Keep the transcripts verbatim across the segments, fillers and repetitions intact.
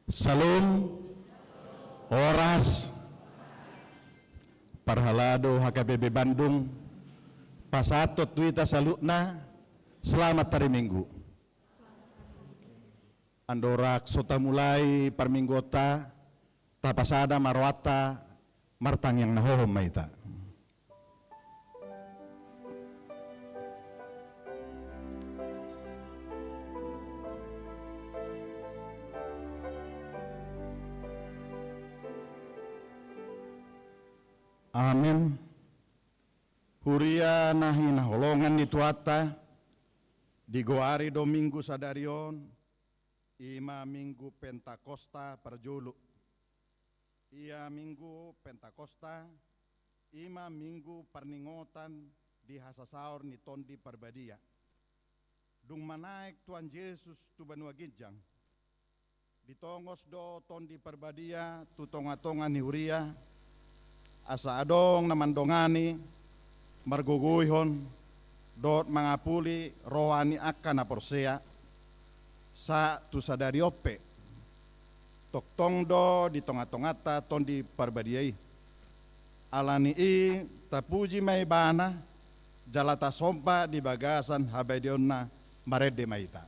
Salom. Horas. Parhalado H K B P Bandung, pasahathon tu hita saluhutna, selamat hari Minggu. Andorang so tamulai parmingguonta, tapasada ma rohanta, martangiang na hohom ma hita. Amen. Huria na hinaholongan ni Tuhanta, digoari do Minggu sadari on, i ma Minggu Pentakosta parjolo. Ia Minggu Pentakosta, i ma Minggu parningotan di hasasaor ni Tondi Parbadia. Dung manaek Tuhan Jesus tu banua ginjang, ditongos do Tondi Parbadia tu tongatonga ni huria, asa adong na mandongani, margogoihon, dohot mangapuli roha ni angka na porsea, sahat tu sadari on pe. Tongtong do di tongatonganta Tondi Parbadia i. Ala ni i tapuji ma Ibana, jala tasomba di bagasan habadeonna, marende ma hita.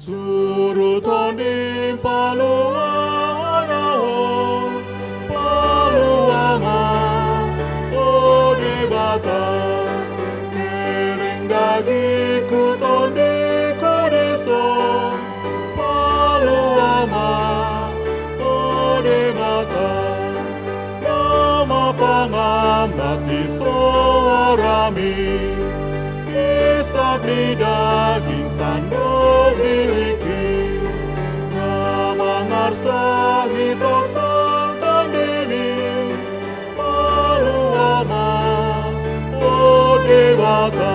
Suruton ni paluaon, palua ma, o Debata, bereng dagingku, tondingku dison, palua ma, o Debata, nama pangambat di soarami, hisap ni daging sandok ni ringki, na mangarsahi tongtong tondimi, palua ma, o Debata.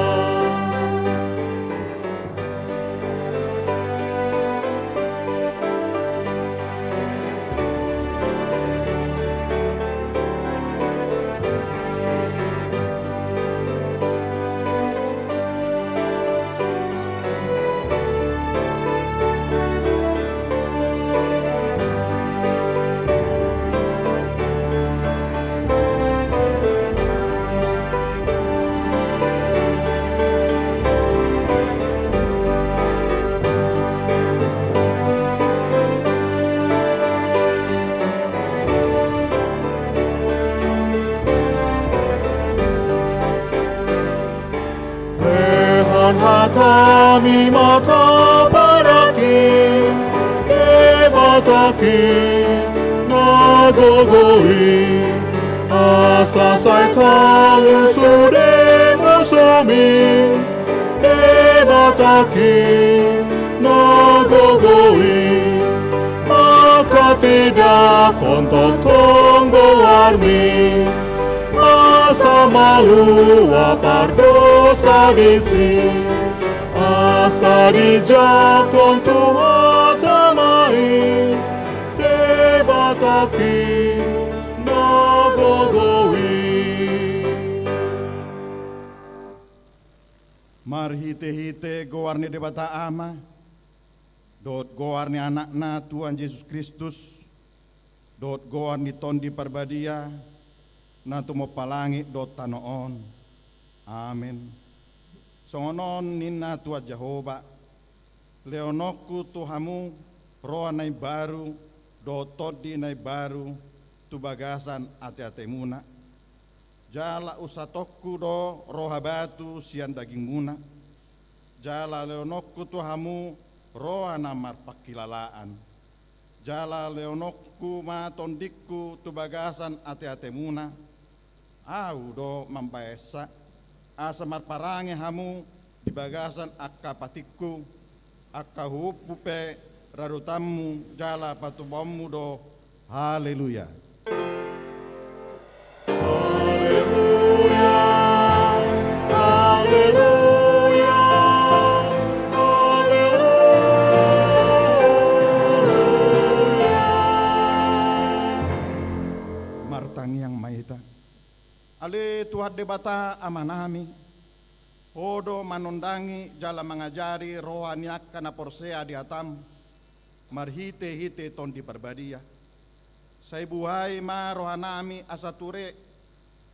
Lehon hatami ma tapadangi, Debatangki na gogo i, asa sai talusu sude musumi, Debatangki na gogo i, manghatindanghon tongtong goarmi, asa malua pardosa disi, asa dijangkon Tuhanta ma i, Debatangki na gogo i. Marhitehite goar ni Debata Ama, dohot goar ni Anakna Tuhan Jesus Kristus, dohot goar ni Tondi Parbadia, na tumompa langit dohot tano on. Amen. Songon on ninna Tuhan Jahowa: Lehononku tu hamu roha na imbaru, dohot tondi na imbaru, tu bagasan ateatemuna. Jala unsatongku do roha batu sian dagingmuna. Jala lehononku tu hamu roha na marpangkilalaan. Jala lehononku ma tondingku tu bagasan ateatemuna. Ahu do mambahensa, asa marparange hamu di bagasan angka patikku, angka huhuthu pe radotanmu jala patupaonmu do. Haleluya. Haleluya. Haleluya. Haleluya. Martangiang ma hita. Ale Tuhan Debata Amanami, Ho do manondangi jala mangajari roha ni angka na porsea di hataM marhitehite Tondi Parbadia. Sai buhai ma rohanami asa ture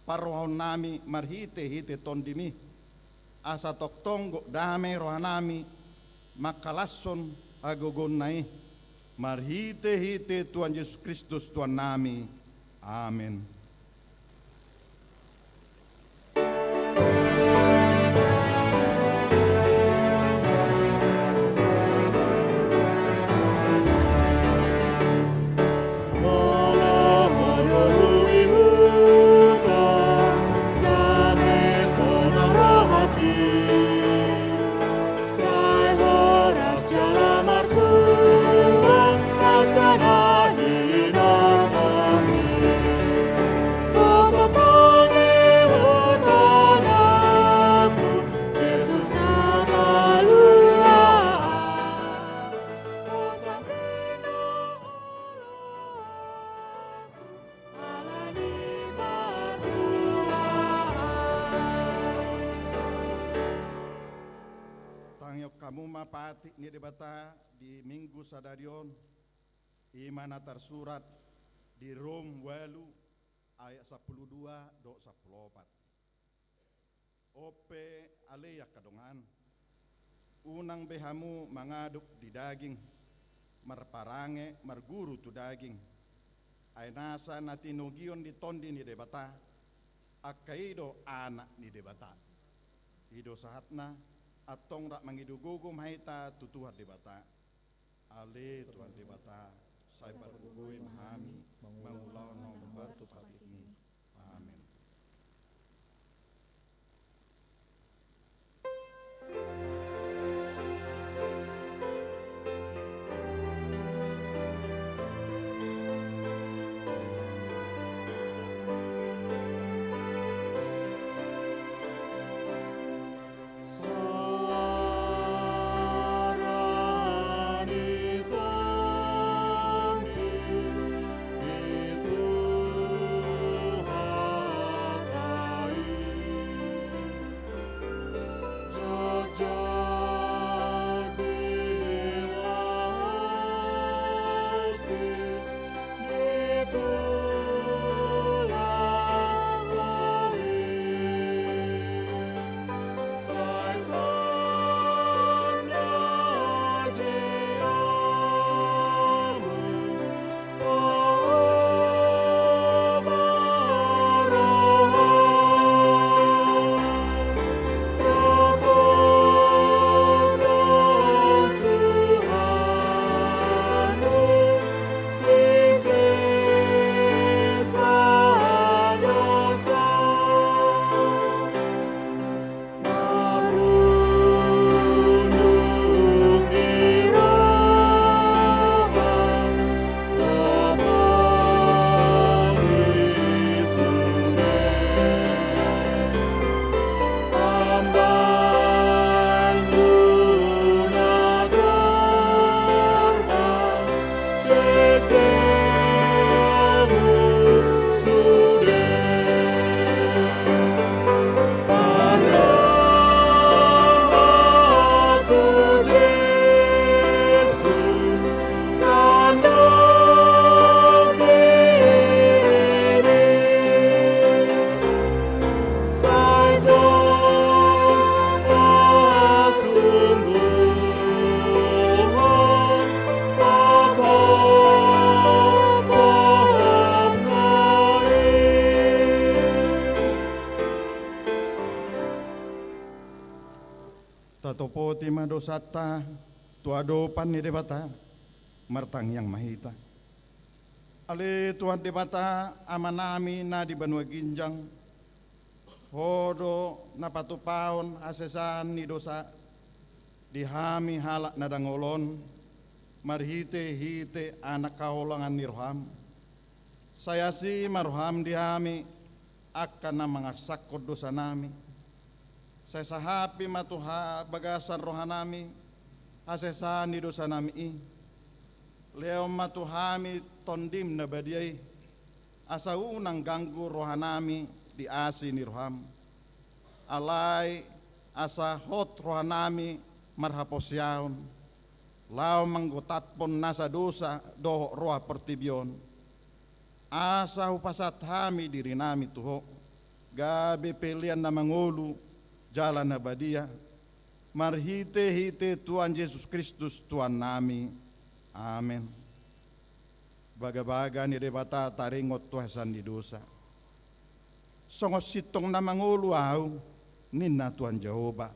parrohaonnami marhitehite TondiMi, asa tongtong gok dame rohanami mangkalashon hagogoonna i, marhitehite Tuhan Jesus Kristus Tuhannami. Amen. Sai horas jala martua, asa na hinang hami. Tongtong tangihon anakku, Jesus na palua. Ho sambena oloanku, ala ni patuaan. Tangihon hamu ma patik ni Debata di Minggu sadari on, i ma na tarsurat di Rom ualu ayat sampulu dua dohot sampulu opat. On pe ale angka dongan, unang be hamu mangadopi daging, marparange marguru tu daging, ai nasa na tinogion ni Tondi ni Debata, angka i do anak ni Debata. I do sahatna, antong rap mangido gogo ma hita tu Tuhan Debata. Ale Tuhan Debata, sai pargogoi ma hami mangulahon na hombar tu patikMi. Amen. Poti ma dosanta tu adopan ni Debata. Martangiang ma hita. Ale Tuhan Debata, Amanami na di banua ginjang, Ho do na patupahon hasesaan ni dosa di hami halak na dangol on, marhitehite Anak haholongan ni roham. Sai asi ma roham di hami, angka na mangarsakkon dosanami. Sai sahapi ma tu ha-, bagasan rohanami hasesaan ni dosanami i. Lehon ma tu hami Tondim na badia i, asa unang ganggu rohanami di asi ni roham. Alai asa hot rohanami marhaporseaon, laho manggotaphon nasa dosa dohot roha portibi on. Asa hupasahat hami dirinami tu Ho, gabe pelean na mangolu jala na badia, marhitehite Tuhan Jesus Kristus Tuhannami. Amen. Bagabaga ni Debata taringot tu hasesaan ni dosa. Songon sintong na mangolu ahu, ninna Tuhan Jahowa.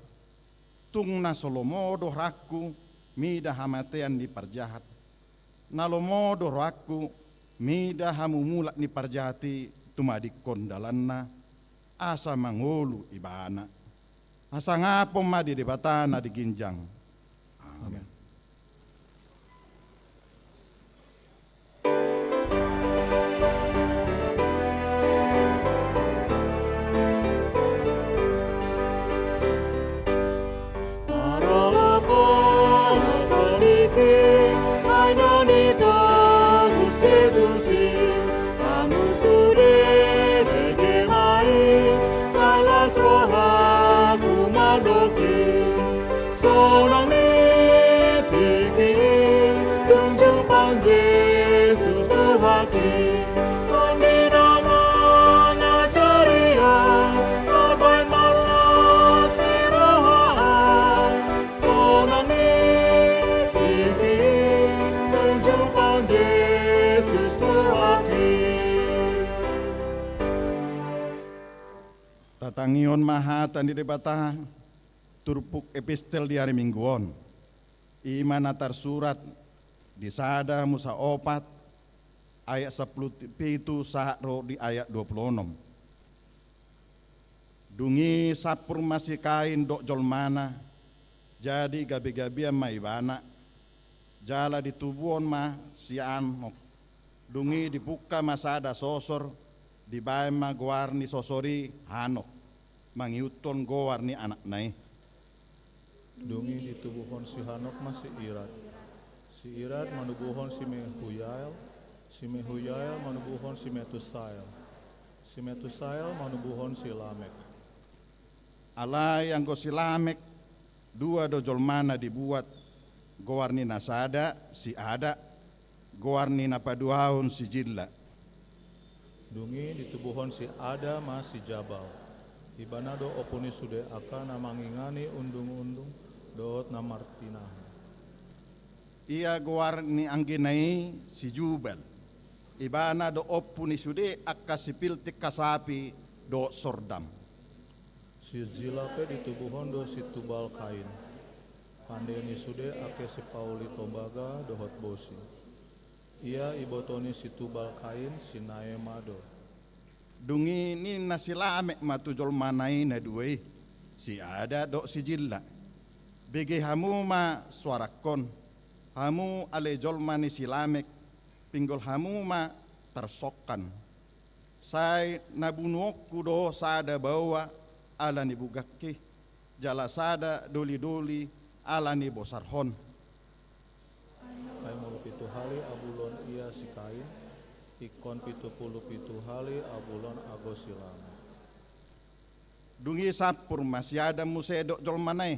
Tung na so lomo do rohangku mida hamatean ni parjahat. Na lomo do rohangku mida hamumulak ni parjahat i tumadingkon dalanna, asa mangolu ibana. Hasangapon ma di Debata na di ginjang. Amen. Sonang ni tingki i, tunjukhon Jesus Tuhanki. Tondinan mangajari au, tarbaen marlas ni roha au. Sonang ni tingki i, tunjukhon Jesus Tuhanki. Tatangihon ma hata ni Debata. Turpuk epistel di ari Minggu on, i ma na tarsurat di sada Musa opat ayat sampulu pitu sahat ro di ayat dua pulu onom. Dung i sampur ma si Kain dohot jolmana, jadi gabegabean ma ibana, jala ditubuhon ma si Hanok. Dung i dipungka ma sada sosor, dibaen ma goar ni sosor i Hanok, mangihuthon goar ni anakna i. Dung i ditubuhon si Hanok ma si Irad. Si Irad manubuhon si Mehuyael, si Mehuyael manubuhon si Metusael, si Metusael manubuhon si Lamek. Alai anggo si Lamek, dua do jolmana dibuat, goar ni na sada si Ada, goar ni na paduahon si Jilla. Dung i ditubuhon si Ada ma si Jabal. Ibana do ompu ni sude angka na mangingani undungundung dohot na marpinahan. Ia goar ni anggina i si Jubal. Ibana do ompu ni sude angka sipil tingka sapi dohot sordam. Si Jilla pe ditubuhon do si Tubal Kain. Pande ni sude angka sipauli tombaga dohot bosi. Ia iboto ni si Tubal Kain si Naema do. Dung i ninna si Lamek ma tu jolmana i na dua i, si Ada dohot si Jilla. Bege hamu ma soarangkon, hamu ale jolma ni si Lamek, pinggol hamu ma tarsongkan. Sai na bunuonku do sada baoa ala ni bugangki, jala sada dolidoli ala ni bosarhon. Ai molo pitu hali abulon ia si Kain, ingkon pitu pulu pitu hali abulon anggo si Lamek. Dung i sampur ma si Adam muse dohot jolmana i.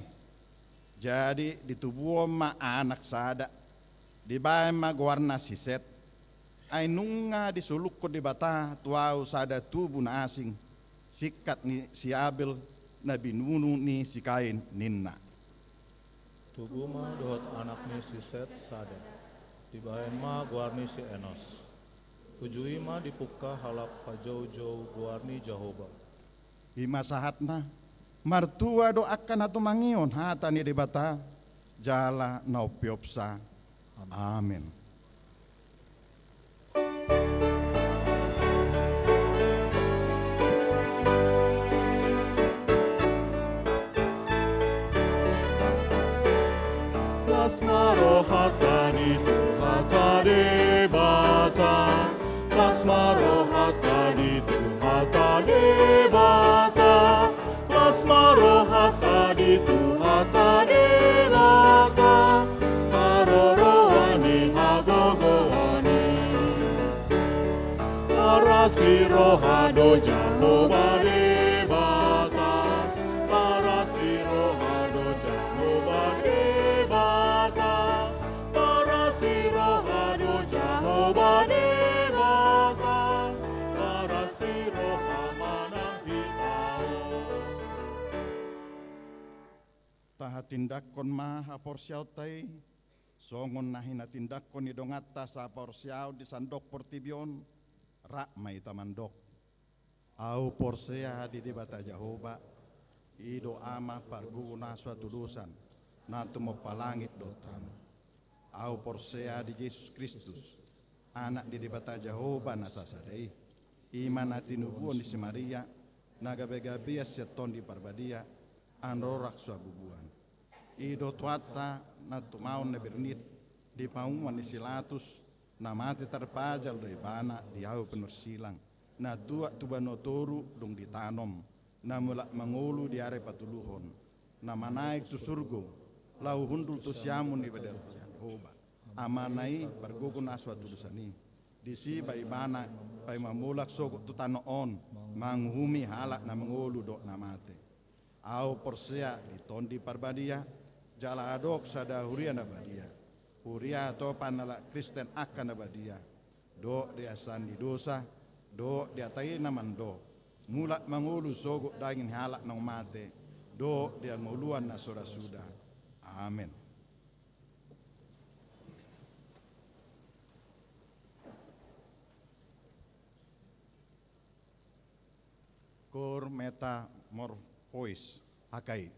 Jadi ditubuhon ma anak sada, dibaen ma goarna si Set. Ai nunga disolukhon Debata tu ahu sada tubu na asing, singkat ni si Abel na binunu ni si Kain, ninna. Tubu ma dohot anak ni si Set sada, dibaen ma goar ni si Enos. Uju i ma dipungka halak pajoujou goar ni Jahowa. I ma sahatna, Martua do angka na tumangihon hata ni Debata, jala na umpeopsa. Amen. Las ma rohanta di Tuhanta Debata, las ma rohanta di Tuhanta Debata, las ma rohanta di Tuhanta Debata, haroroan ni hagogoon i. Parasi roha do Jahowa Debata, parasi roha do Jahowa Debata, parasi roha do Jahowa Debata, parasi roha manang hita on. Tahatindanghon ma haporseaonta i, songon na hinatindangkon ni donganta sahaporseaon di sandok portibi on, rap ma hita mandok. Ahu porsea di Debata Jahowa, i do Ama pargogo na so hatudosan, na tumompa langit dohot tano. Ahu porsea di Jesus Kristus, Anak ni Debata Jahowa na sasada i, i ma na tinubuhon ni si Maria, na gabegabean sian Tondi Parbadia, andorang so habubuhan. I do Tuhanta na tumaon na bernit di panguhuman ni si Latus, na mate tarpajal do ibana di ahu pinorsilang, na tuat tu banua toru dung ditanom, na mulak mangolu di ari patoluhon, na manaek tu surgo, laho hundul tu siamun ni Debata Jahowa, Amana i pargogo na so hatudosan i. Disi ma ibana paima mulak sogot tu tano on, manguhumi halak na mangolu dohot na mate. Ahu porsea di Tondi Parbadia, jala adong sada huria na badia. Huria hatopan halak Kristen angka na badia, dohot di hasesaan ni dosa, dohot di hata i na mandok, mulak mangolu sogot daging ni halak naung mate, dohot di hangoluan na so ra suda. Amen. Cor metamorphosis, H K I.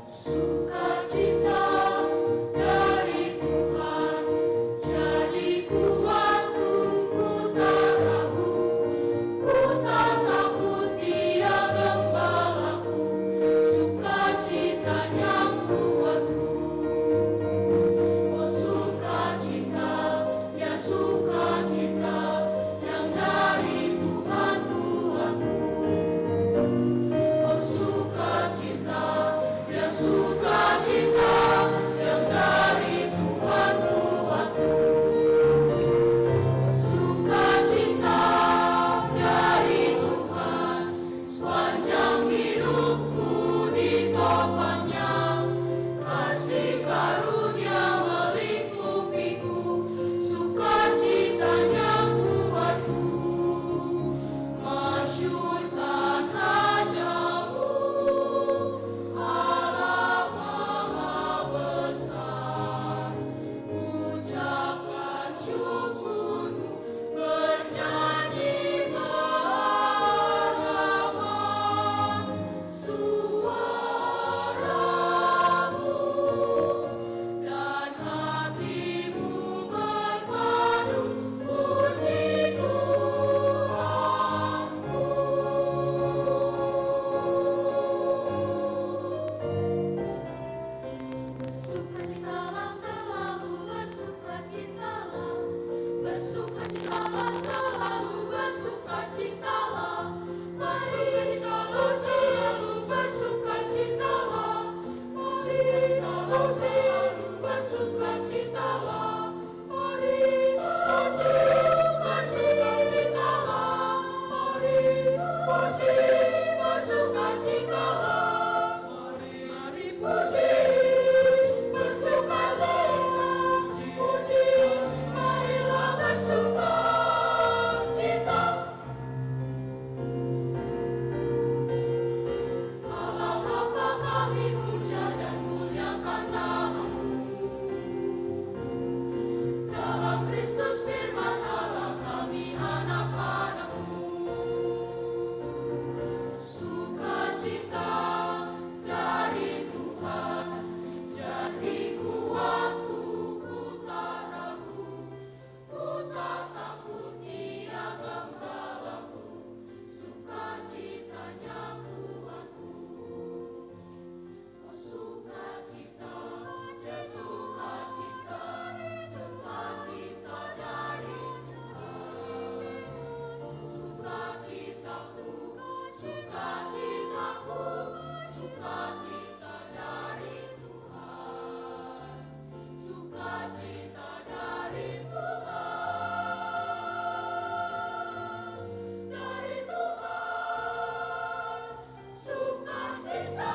Sukacita dari Tuhan jadi kuatku, ku tak ragu, ku tak takut, Dia gembalaku. Sukacitanya kuatku. Oh, sukacita, ya, sukacita yang dari Tuhanku aku. Oh, sukacita, ya, sukacita yang dari Tuhanku aku. Oh, sukacita dari Tuhan. Sepanjang hidupku ditopangnya, kasih karunia melingkupiku, sukacitanya kuatku, masyurkan Rajamu, Allah Maha Besar. Ucapkan syukurmu, bernyanyi, berlama suaramu, dan hatimu berpadu puji Tuhanmu. Bersukacitalah, selalu bersukacitalah. Bersukacitalah, selalu bersukacitalah. Mari kita selalu bersukacitalah. Mari kita selalu bersukacitalah. Mari kita bersukacitalah. Mari kita bersukacitalah. Mari puji, bersukacita, puji, marilah bersukacita. Allah Bapa kami, puja dan muliakan nama-Mu. Dalam Kristus firman Allah kami, anak-anak-Mu. Sukacita dari Tuhan jadi kuatku, ku tak ragu, ku tak takut, Dia gembalaku, sukacitanya kuatku. Sukacita, sukacita, sukacita dari Tuhan. Sukacitaku, sukacitaku, sukacita dari Tuhan. Sukacita dari Tuhan, dari Tuhan, sukacita.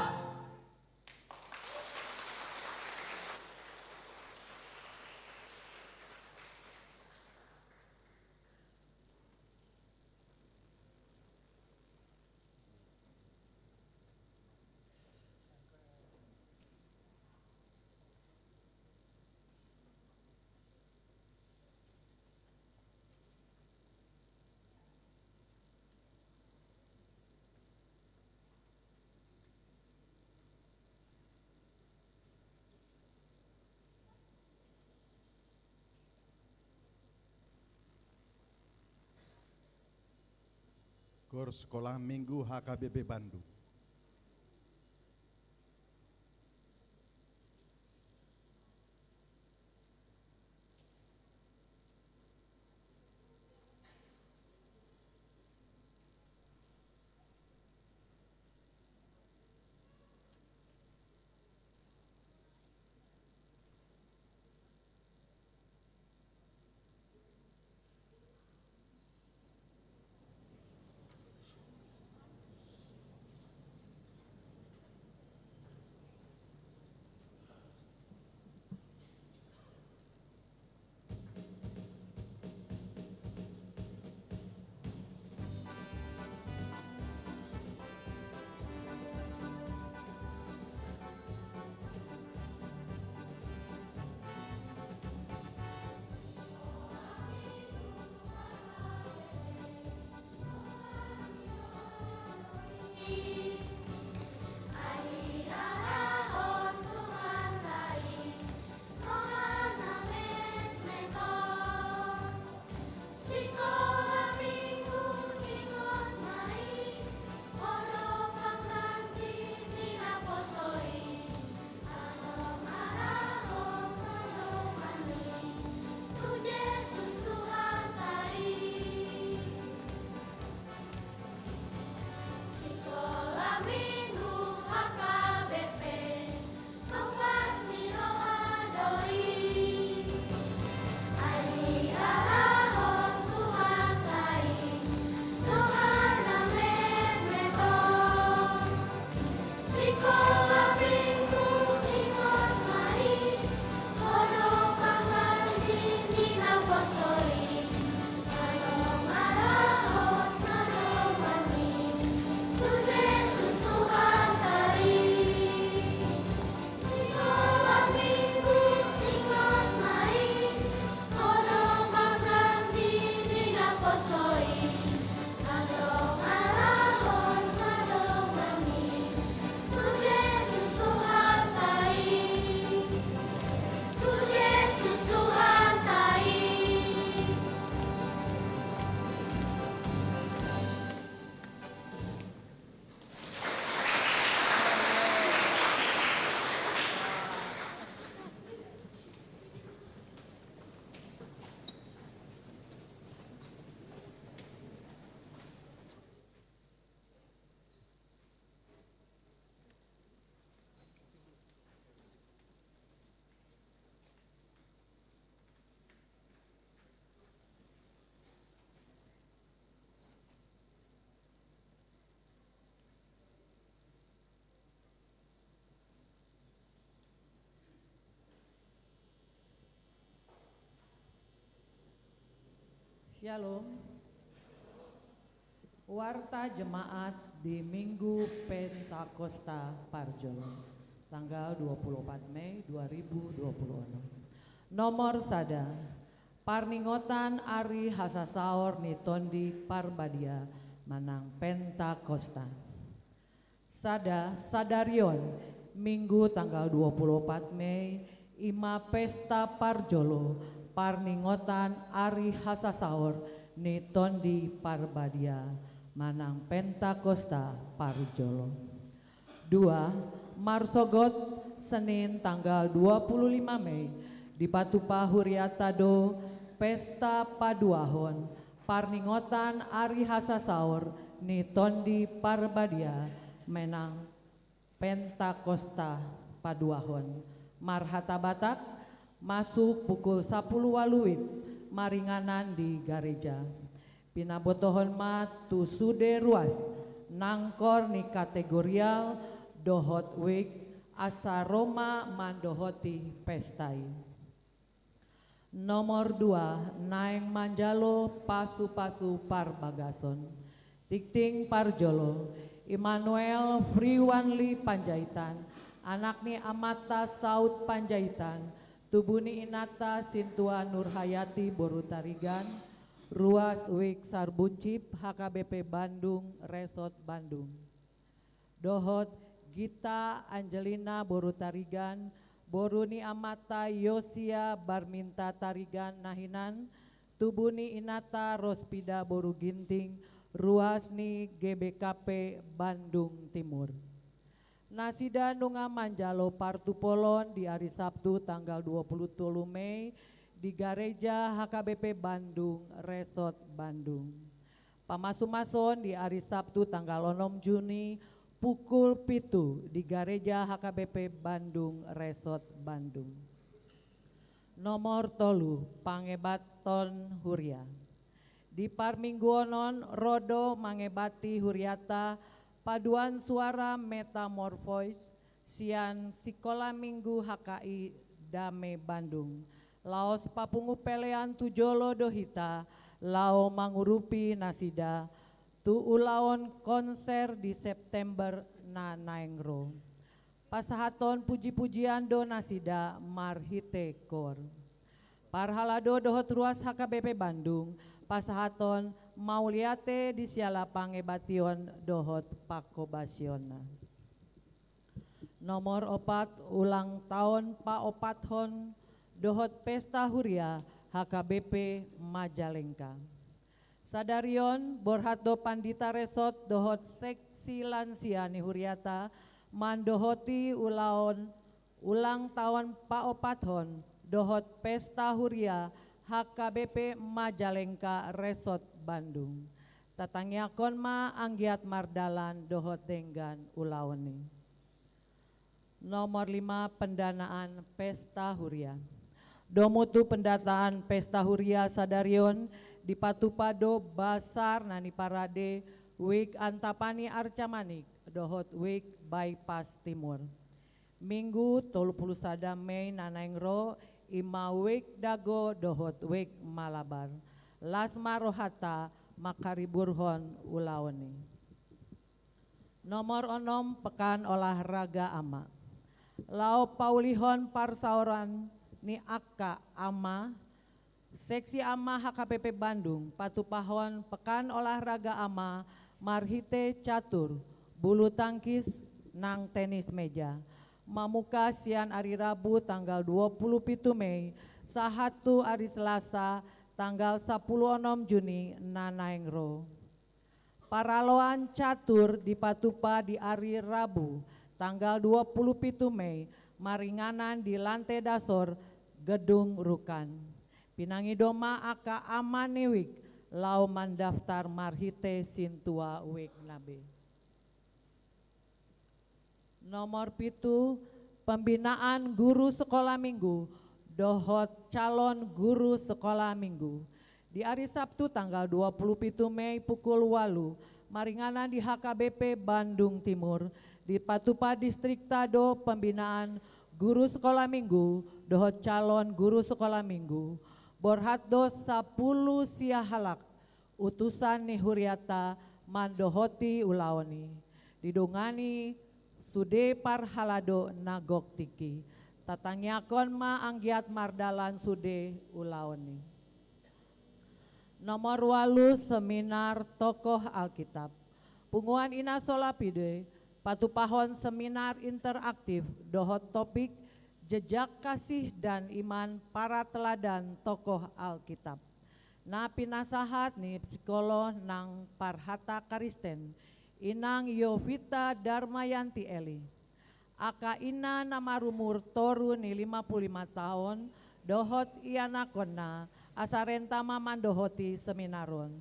Gor Sekolah Minggu H K B P Bandung. Syalom. Warta Jemaat di Minggu Pentakosta parjolo, tanggal dua puluh opat Mei dua ribu dua puluh enam. Nomor sada, parningotan ari hasasaor ni Tondi Parbadia manang Pentakosta. Sada, sadari on, Minggu tanggal dua puluh opat Mei, i ma pesta parjolo parningotan ari hasasaor ni Tondi Parbadia manang Pentakosta parjolo. Dua, marsogot Senin tanggal dua puluh lima Mei, dipatupa huriata do pesta paduahon parningotan ari hasasaor ni Tondi Parbadia manang Pentakosta paduahon. Marhata Batak, masuk pukul sapuluh ualu wib, maringanan di gareja. Pinabotohon ma tu sude ruas, nangkor ni kategorial dohot wijk, asa ro ma mandohoti pesta i. Nomor dua, naeng manjalo pasupasu parbagason. Tingting parjolo, Immanuel Friwanli Panjaitan, anak ni amanta Saud Panjaitan, tubu ni inanta Sintua Nurhayati boru Tarigan, ruas wijk Sarbuncip, H K B P Bandung, Resort Bandung. Dohot Gita Angelina boru Tarigan, boru ni amanta Yosia Barminta Tarigan na hinan, tubu ni inanta Rospida boru Ginting, ruas ni G B K P Bandung Timur. Nasida nunga manjalo partupolon di ari Sabtu tanggal dua puluh tolu Mei di gareja H K B P Bandung, Resort Bandung. Pamasumason di ari Sabtu tanggal onom Juni pukul pitu di gareja H K B P Bandung, Resort Bandung. Nomor tolu, pangebaton huria. Di parmingguon on ro do mangebati huriata paduan suara Metamorphosis sian Sikola Minggu H K I Dame Bandung. Laos papungu pelean tu jolo do hita laho mangurupi nasida tu ulaon konser di September na naeng ro. Pasahaton pujipujian do nasida marhite koor. Parhalado dohot ruas H K B P Bandung pasahaton mauliate di siala pangebation dohot pangkobasionna. Nomor opat, ulang taon paopathon dohot pesta huria H K B P Majalengka. Sadari on borhat do pandita resort dohot seksi lansia ni huriata mandohoti ulaon ulang taon paopathon dohot pesta huria H K B P Majalengka Resort Bandung. Tatangiangkon ma anggiat mardalan dohot denggan ulaon i. Nomor lima, pendanaan pesta huria. Domu tu pendataan pesta huria sadari on dipatupa do basar na niparade wijk Antapani Arca Manik dohot wijk Bypass Timur. Minggu tolu puluh sada Mei na naeng ro i ma wijk Dago dohot wijk Malabar. Las ma rohanta manghariburhon ulaon i. Nomor onom, pekan olahraga ama. Laho paulihon parsaoran ni angka ama, seksi ama H K B P Bandung patupahon pekan olahraga ama marhite catur, bulu tangkis, nang tenis meja. Mamungka sian ari Rabu tanggal dua puluh pitu Mei sahat tu ari Selasa tanggal sapuluh onom Juni na naeng ro. Paraloan catur dipatupa di ari Rabu tanggal dua puluh pitu Mei maringanan di lante dasor gedung Rukan. Pinangido ma angka ama ni wijk laho mandaftar marhite sintua wijk na be. Nomor pitu, pembinaan guru sekolah minggu dohot calon guru sekolah minggu. Di ari Sabtu tanggal dua puluh pitu Mei pukul ualu, maringanan di H K B P Bandung Timur, dipatupa distrikta do pembinaan guru sekolah minggu dohot calon guru sekolah minggu. Borhat do sampulu sia halak utusan ni huriata mandohoti ulaon i. Didongani sude parhalado na gok tingki. Tatangiangkon ma anggiat mardalan sude ulaon i. Nomor ualu, seminar tokoh Alkitab. Punguan Ina Sola Fide patupahon seminar interaktif dohot topik Jejak Kasih dan Iman, Para Teladan Tokoh Alkitab, na pinasahat ni psikolog nang parhata Kristen, Inang Yovita Darmayanti Eli. Angka ina na marumur toru ni lima pulu lima taon dohot ianakhonna asa renta ma mandohoti seminar on.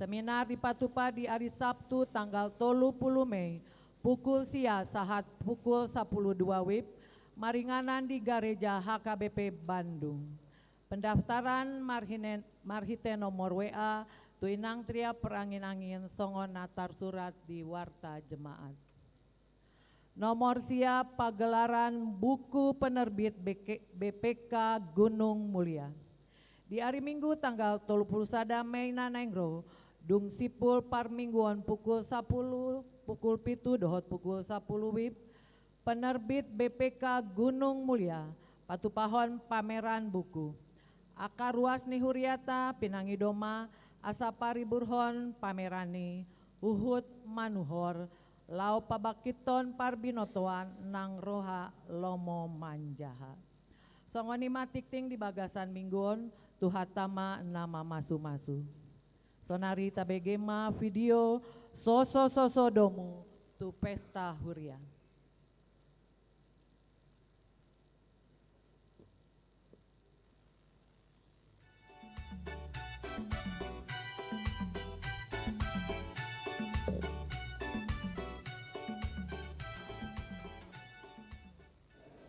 Seminar dipatupa di ari Sabtu tanggal tolu pulu Mei, pukul sia sahat pukul sampulu dua wib, maringanan di gareja H K B P Bandung. Pendaftaran marhine-, marhite nomor W A tu Inang Tria Peranginangin songon na tarsurat di warta jemaat. Nomor sia, pagelaran buku penerbit B K, B P K Gunung Mulia. Di ari Minggu tanggal tolu pulu sada Mei na naeng ro, dung simpul parmingguon pukul sampulu, pukul pitu dohot pukul sampulu wib, penerbit B P K Gunung Mulia patupahon pameran buku. Angka ruas ni huriata pinangido ma asa pariburhon pameran i huhut manuhor, laho pabangkithon parbinotoan nang roha lomo manjaha. Songon i ma tingting di bagasan minggu on, Tuhanta ma na mamasumasu. Sonari tabege ma video Sosososo Domu tu Pesta Huria.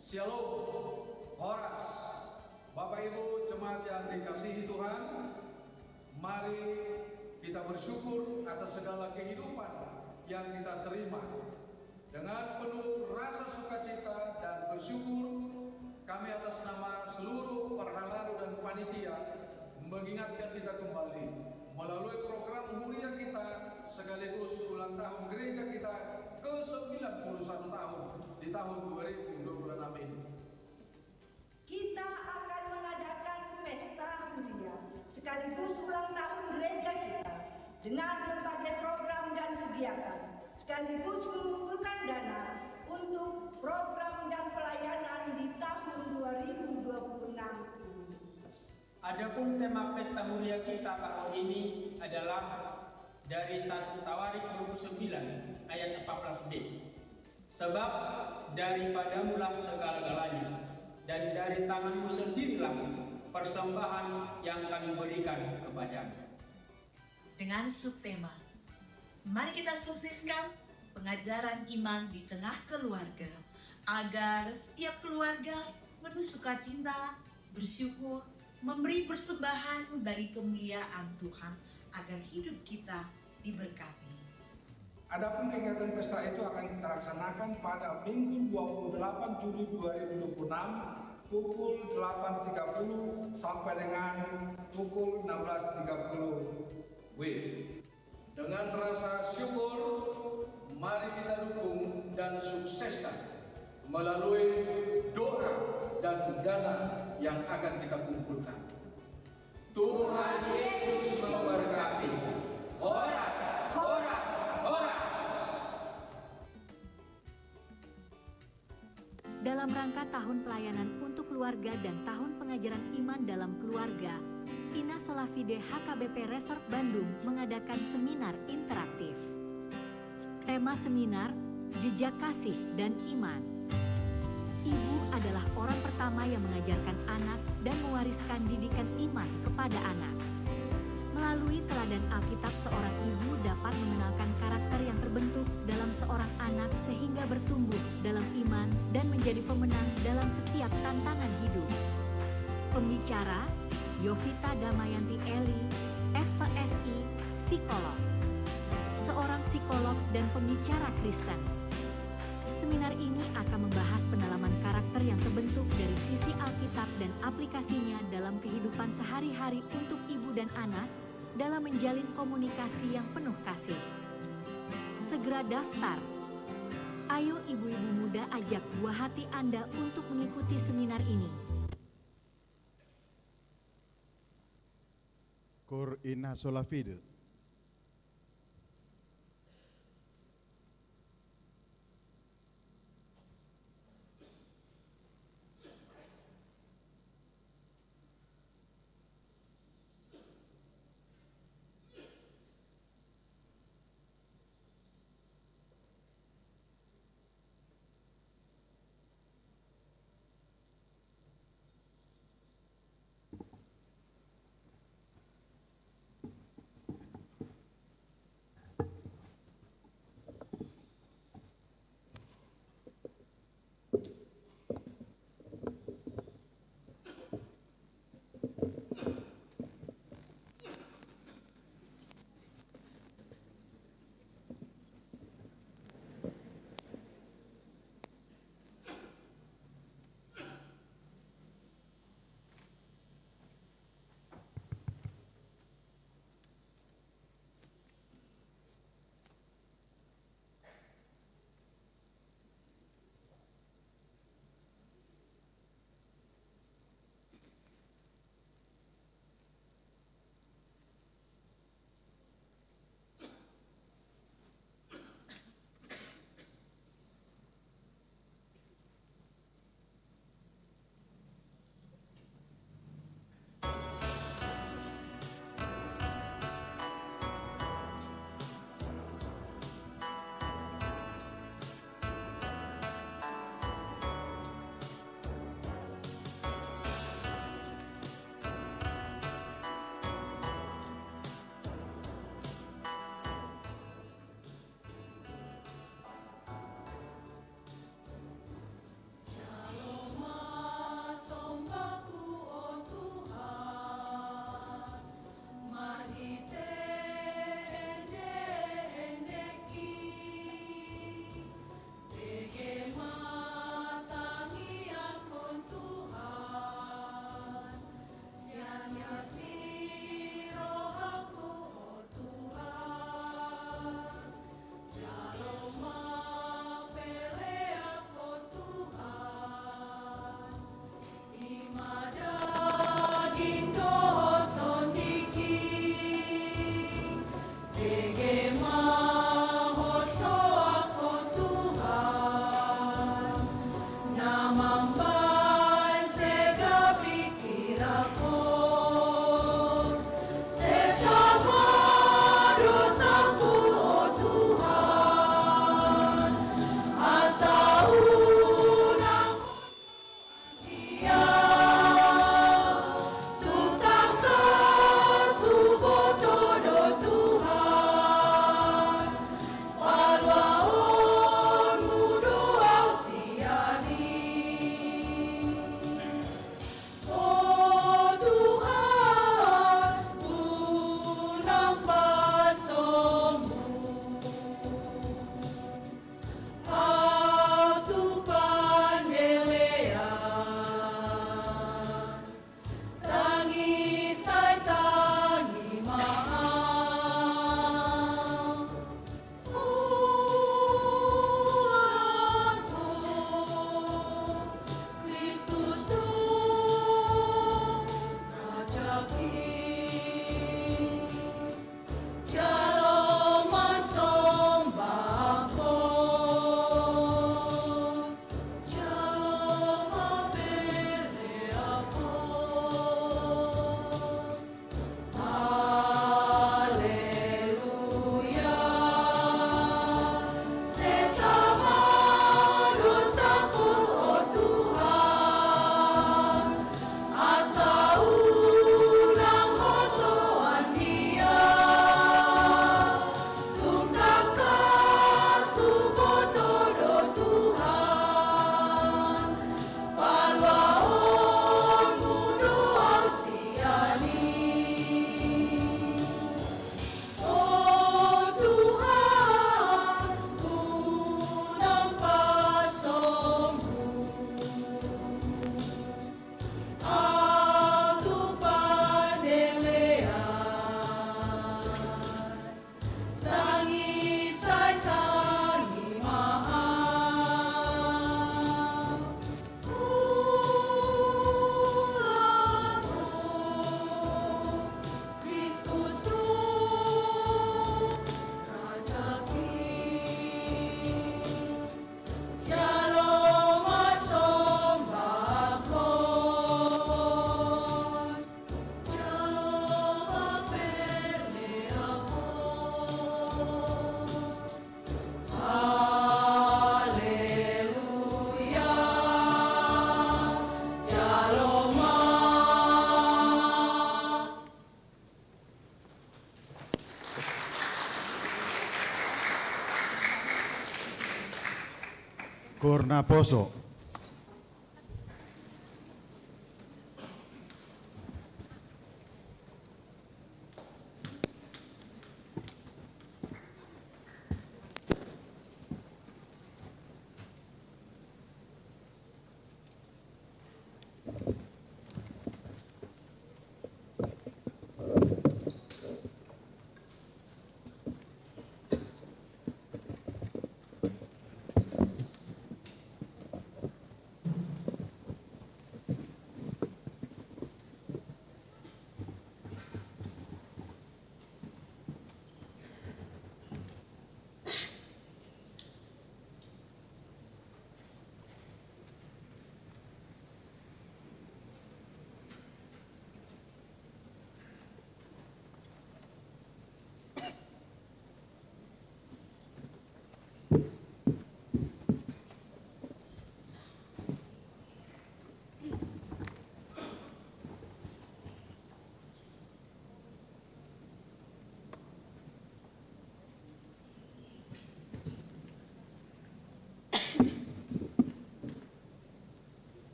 Syalom, horas. Bapak Ibu jemaat yang dikasihi Tuhan, mari kita bersyukur atas segala kehidupan yang kita terima. Dengan penuh rasa sukacita dan bersyukur, kami atas nama seluruh parhalado dan panitia mengingatkan kita kembali melalui program huria kita sekaligus ulang tahun gereja kita ke sembilan puluh satu tahun di tahun dua ribu dua puluh enam ini. Kita akan mengadakan pesta huria sekaligus ulang tahun gereja kita dengan berbagai program dan kegiatan, sekaligus mengumpulkan dana untuk program dan pelayanan di tahun dua ribu dua puluh enam ini. Adapun tema pesta huria kita tahun ini adalah dari satu Tawarik dua puluh sembilan ayat empat belas B. Sebab daripadamulah segala-galanya, dan dari tanganmu sendirilah persembahan yang kami berikan kepadamu. Dengan subtema, mari kita sukseskan pengajaran iman di tengah keluarga, agar setiap keluarga penuh sukacita, bersyukur, memberi persembahan bagi kemuliaan Tuhan, agar hidup kita diberkati. Adapun kegiatan pesta itu akan kita laksanakan pada Minggu dua puluh delapan Juli dua ribu dua puluh enam, pukul delapan tiga puluh sampai dengan pukul enam belas tiga puluh W I B. Dengan rasa syukur, mari kita dukung dan sukseskan melalui doa dan dana yang akan kita kumpulkan. Tuhan Yesus memberkati. Horas, horas, horas. Dalam rangka Tahun Pelayanan untuk Keluarga dan Tahun Pengajaran Iman dalam Keluarga, Ina Sola Fide H K B P Resort Bandung mengadakan seminar interaktif. Tema seminar, Jejak Kasih dan Iman. Ibu adalah orang pertama yang mengajarkan anak dan mewariskan didikan iman kepada anak. Melalui teladan Alkitab, seorang ibu dapat mengenalkan karakter yang terbentuk dalam seorang anak sehingga bertumbuh dalam iman dan menjadi pemenang dalam setiap tantangan hidup. Pembicara, Yovita Damayanti Eli, S P S I, psikolog. Seorang psikolog dan pembicara Kristen. Seminar ini akan membahas pendalaman karakter yang terbentuk dari sisi Alkitab dan aplikasinya dalam kehidupan sehari-hari untuk ibu dan anak dalam menjalin komunikasi yang penuh kasih. Segera daftar. Ayo ibu-ibu muda ajak buah hati Anda untuk mengikuti seminar ini. Cor in sola fide. Borna poso.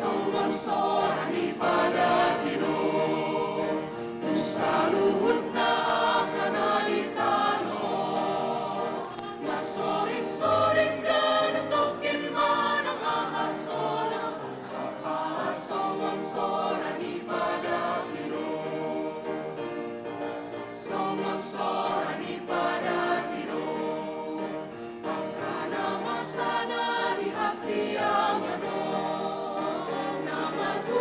Songon sora ni padan i do tu saluhutna angka na di tano on. Marsoring-soring ganup tongkin manang aha sonang, apala songon sora ni padan i do. Songon sora ni padan i do angka na masa na di hasiangan on, na martu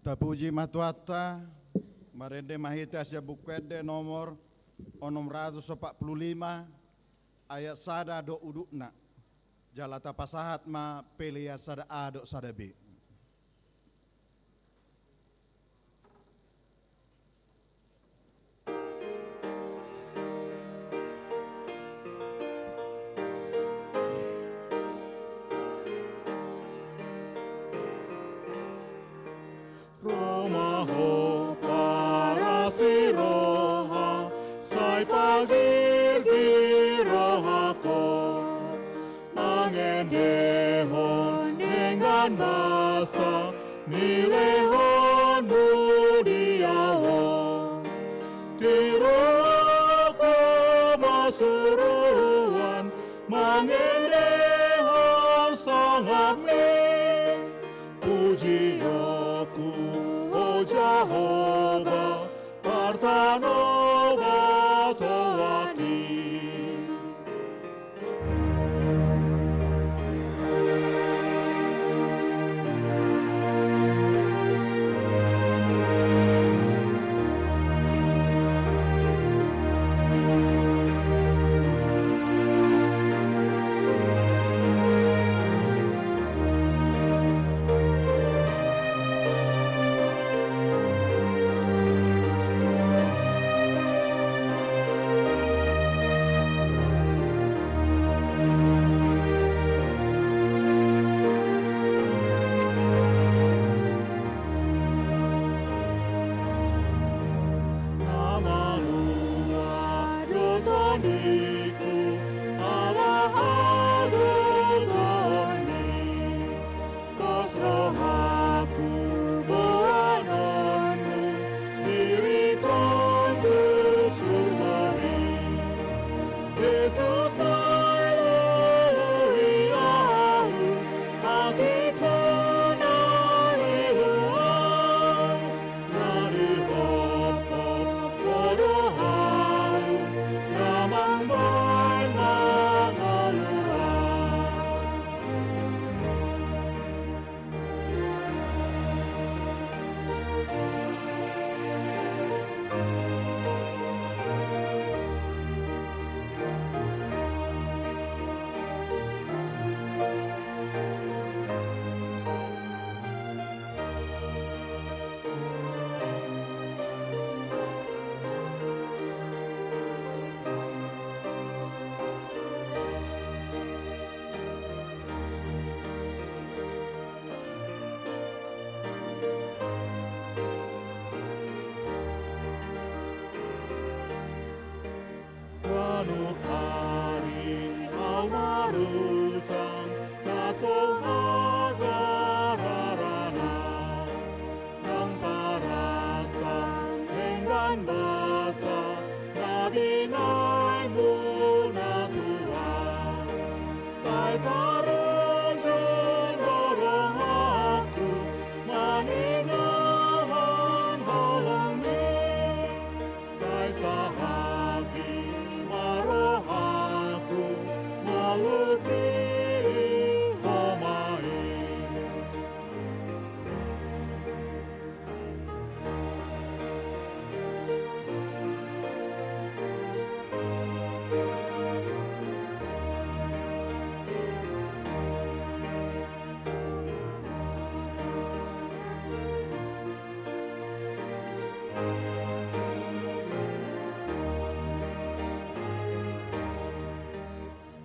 Tapuji ma Tuhanta. Marende ma hita sian Buku Ende nomor onom ratus opat pulu lima, ayat sada dohot udutna. Jala tapasahat ma pelean sada A dohot sada B. Ro ma ho parasi roha, sai pagirgir rohangku, mangendehon denggan basa nilehonmu di ahu on. Tiruanku ma suruan mangendehon sangapmi. Pujionku, o Jahowa, partanobatonganki. Na malua do tondiku ala hagogoonmi. Pos rohangku boanonmu, diringkon tu surgo i. Jesus, sai lului ahu, atikku na lilu on. Na dihophop Ho do ahu, na mambahen hangoluan. Ganup ari ahu marutang na so hagararana, ndang tarasa denggan basa na binahenmu na tua. Sai tarunjung do rohangku maninggalhon holongmi. Sai sahapi ma rohangku malutili Ho ma i.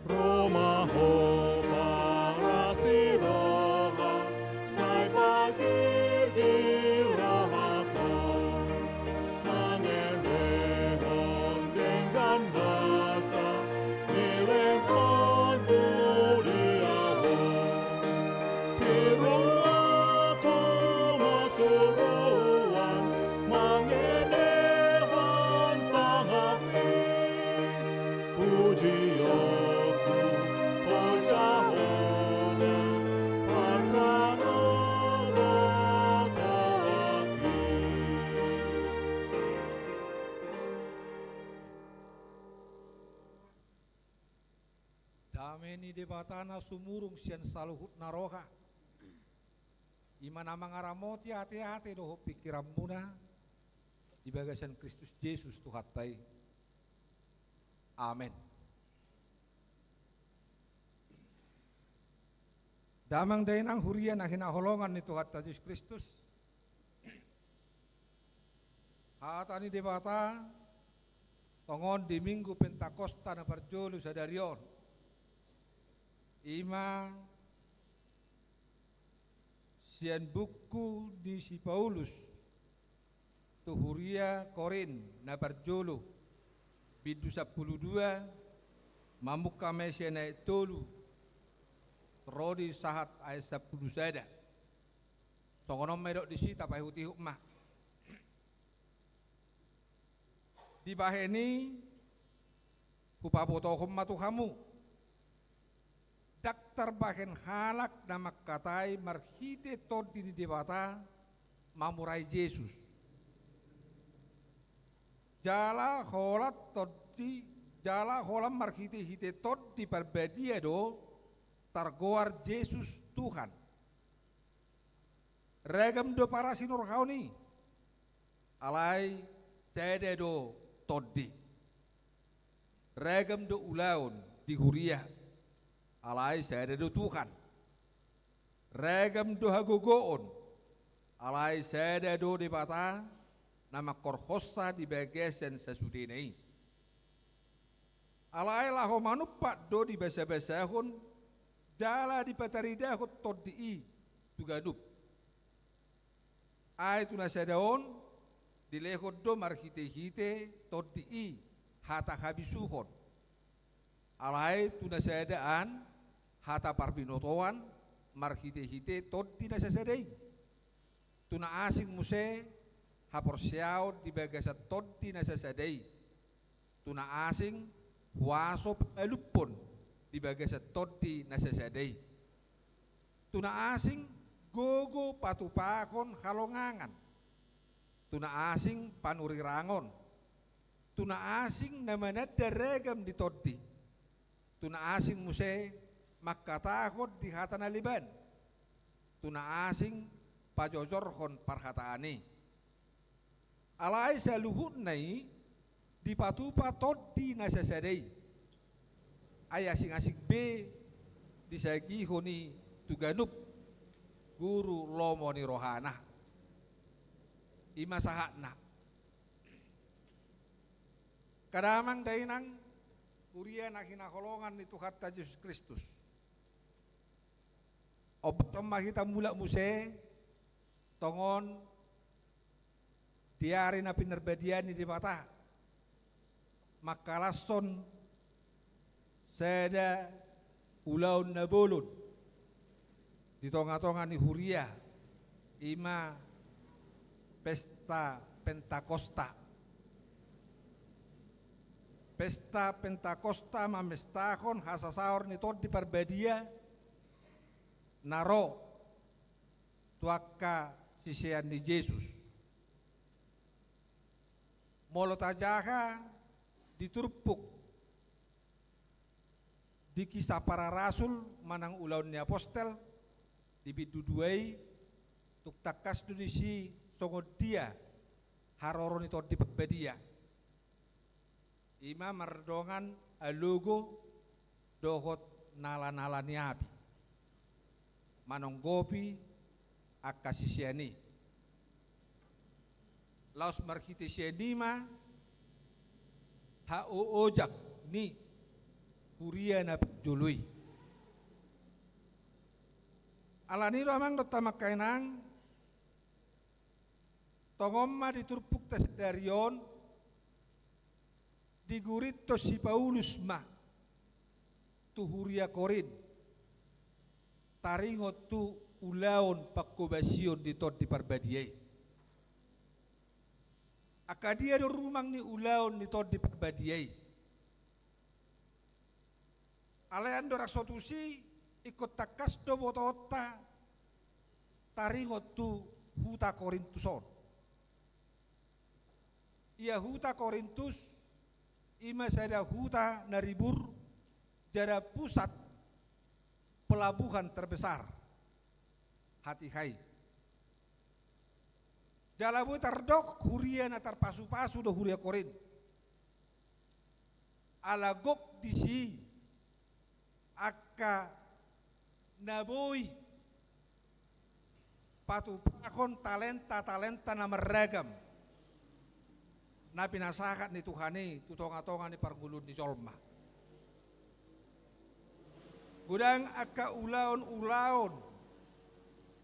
Ro ma ho parasi roha, sai pagirgir rohangku, mangendehon denggan basa nilehonmu di ahu on. Tiruanku ma suruan mangendehon sangapmi. Pujionku, o Jahowa, partanobatonganki. Dame ni Debata na sumurung sian saluhut na roha, I ma na mangaramoti ateate dohot pingkiranmuna di bagasan Kristus Jesus Tuhanta i. Amen. Damang dainang huria na hinaholongan ni Tuhanta Jesus Kristus, hata ni Debata tongon di Minggu Pentakosta na parjolo sadari on, i ma sian buku ni si Paulus tu huria Korint na parjolo, bindu sampulu dua, mamungka ma i sian ayat tolu ro di sahat ayat sampulu sada. Songon on ma didok disi, tapaihutihut ma. Dibahen i hupabotohon ma tu hamu: Ndang tarbahen halak na mangkatai marhite Tondi ni Debata mamurai Jesus. Jala holan tondi, jala holan marhitehite Tondi Parbadia do targoar Jesus Tuhan. Ragam do parasinorhaon i, alai sada do Tondi. Ragam do ulaon di huria, alai sada do Tuhan. Ragam do hagogoon, alai sada do Debata na mangkorhonsa di bagasan sasudena i. Alai laho manumpak do dibasabasahon jala dipataridahon Tondi i tu ganup. Ai tu na sada on dilehon do marhitehite Tondi i hata habisuhon. Alai tu na sada an hata parbinotoan marhitehite Tondi na sasada i. Tu na asing muse haporseaon di bagasan Tondi na sasada i. Tu na asing huaso pamalumhon di bagasan Tondi na sasada i. Tu na asing gogo patupahon halongangan. Tu na asing panurirangon. Tu na asing na mananda ragam ni tondi. Tu na asing muse mangkatahon di hata na leban. Tu na asing pajojorhon parhataan i. Alai saluhutna i dipatupa Tondi na sasada i. Ai asing-asing be disagihon i tu ganup guru lomo ni rohana. I ma sahatna. Angka damang dainang, huria na hinaholongan ni Tuhanta Jesus Kristus. Ombas on ma hita mulak muse tongon di ari na pinarbadiaan ni Debata, mangkalashon sada ulaon na bolon di tonga-tonga ni huria, i ma pesta Pentakosta. Pesta Pentakosta mamestahon hasasaor ni Tondi Parbadia na ro tu angka sisean ni Jesus. Molo tajaha di turpuk di Kisah Para Rasul manang Ulaon ni Apostel di bindu dua i, tung tangkas do disi songon dia haroro ni Tondi Parbadia. I ma mardongan alogo dohot nalanala ni api manonggopi angka sisean i. Laos marhite sian i ma haoojak ni huria na parjolo i. Alani do amang dohot amang dainang, tongon ma di turpukta sadari on, digurithon si Paulus ma tu huria Korint taringot tu ulaon panghobasion ni Tondi Parbadia i. Angka dia do rumang ni ulaon ni Tondi Parbadia i? Alai andorang so tusi, ingkon tangkas do botoonta taringot tu huta Korintus on. Ia huta Korintus i ma sada huta na ribur jala pusat pelabuhan terbesar hatiha i. Jala boi tardok huria na tarpasupasu do huria Korint. Ala gok disi angka na boi patupahon talenta-talenta na marragam na pinasahat ni Tuhan i tu tonga-tonga ni parngoluon ni jolma. Godang angka ulaon-ulaon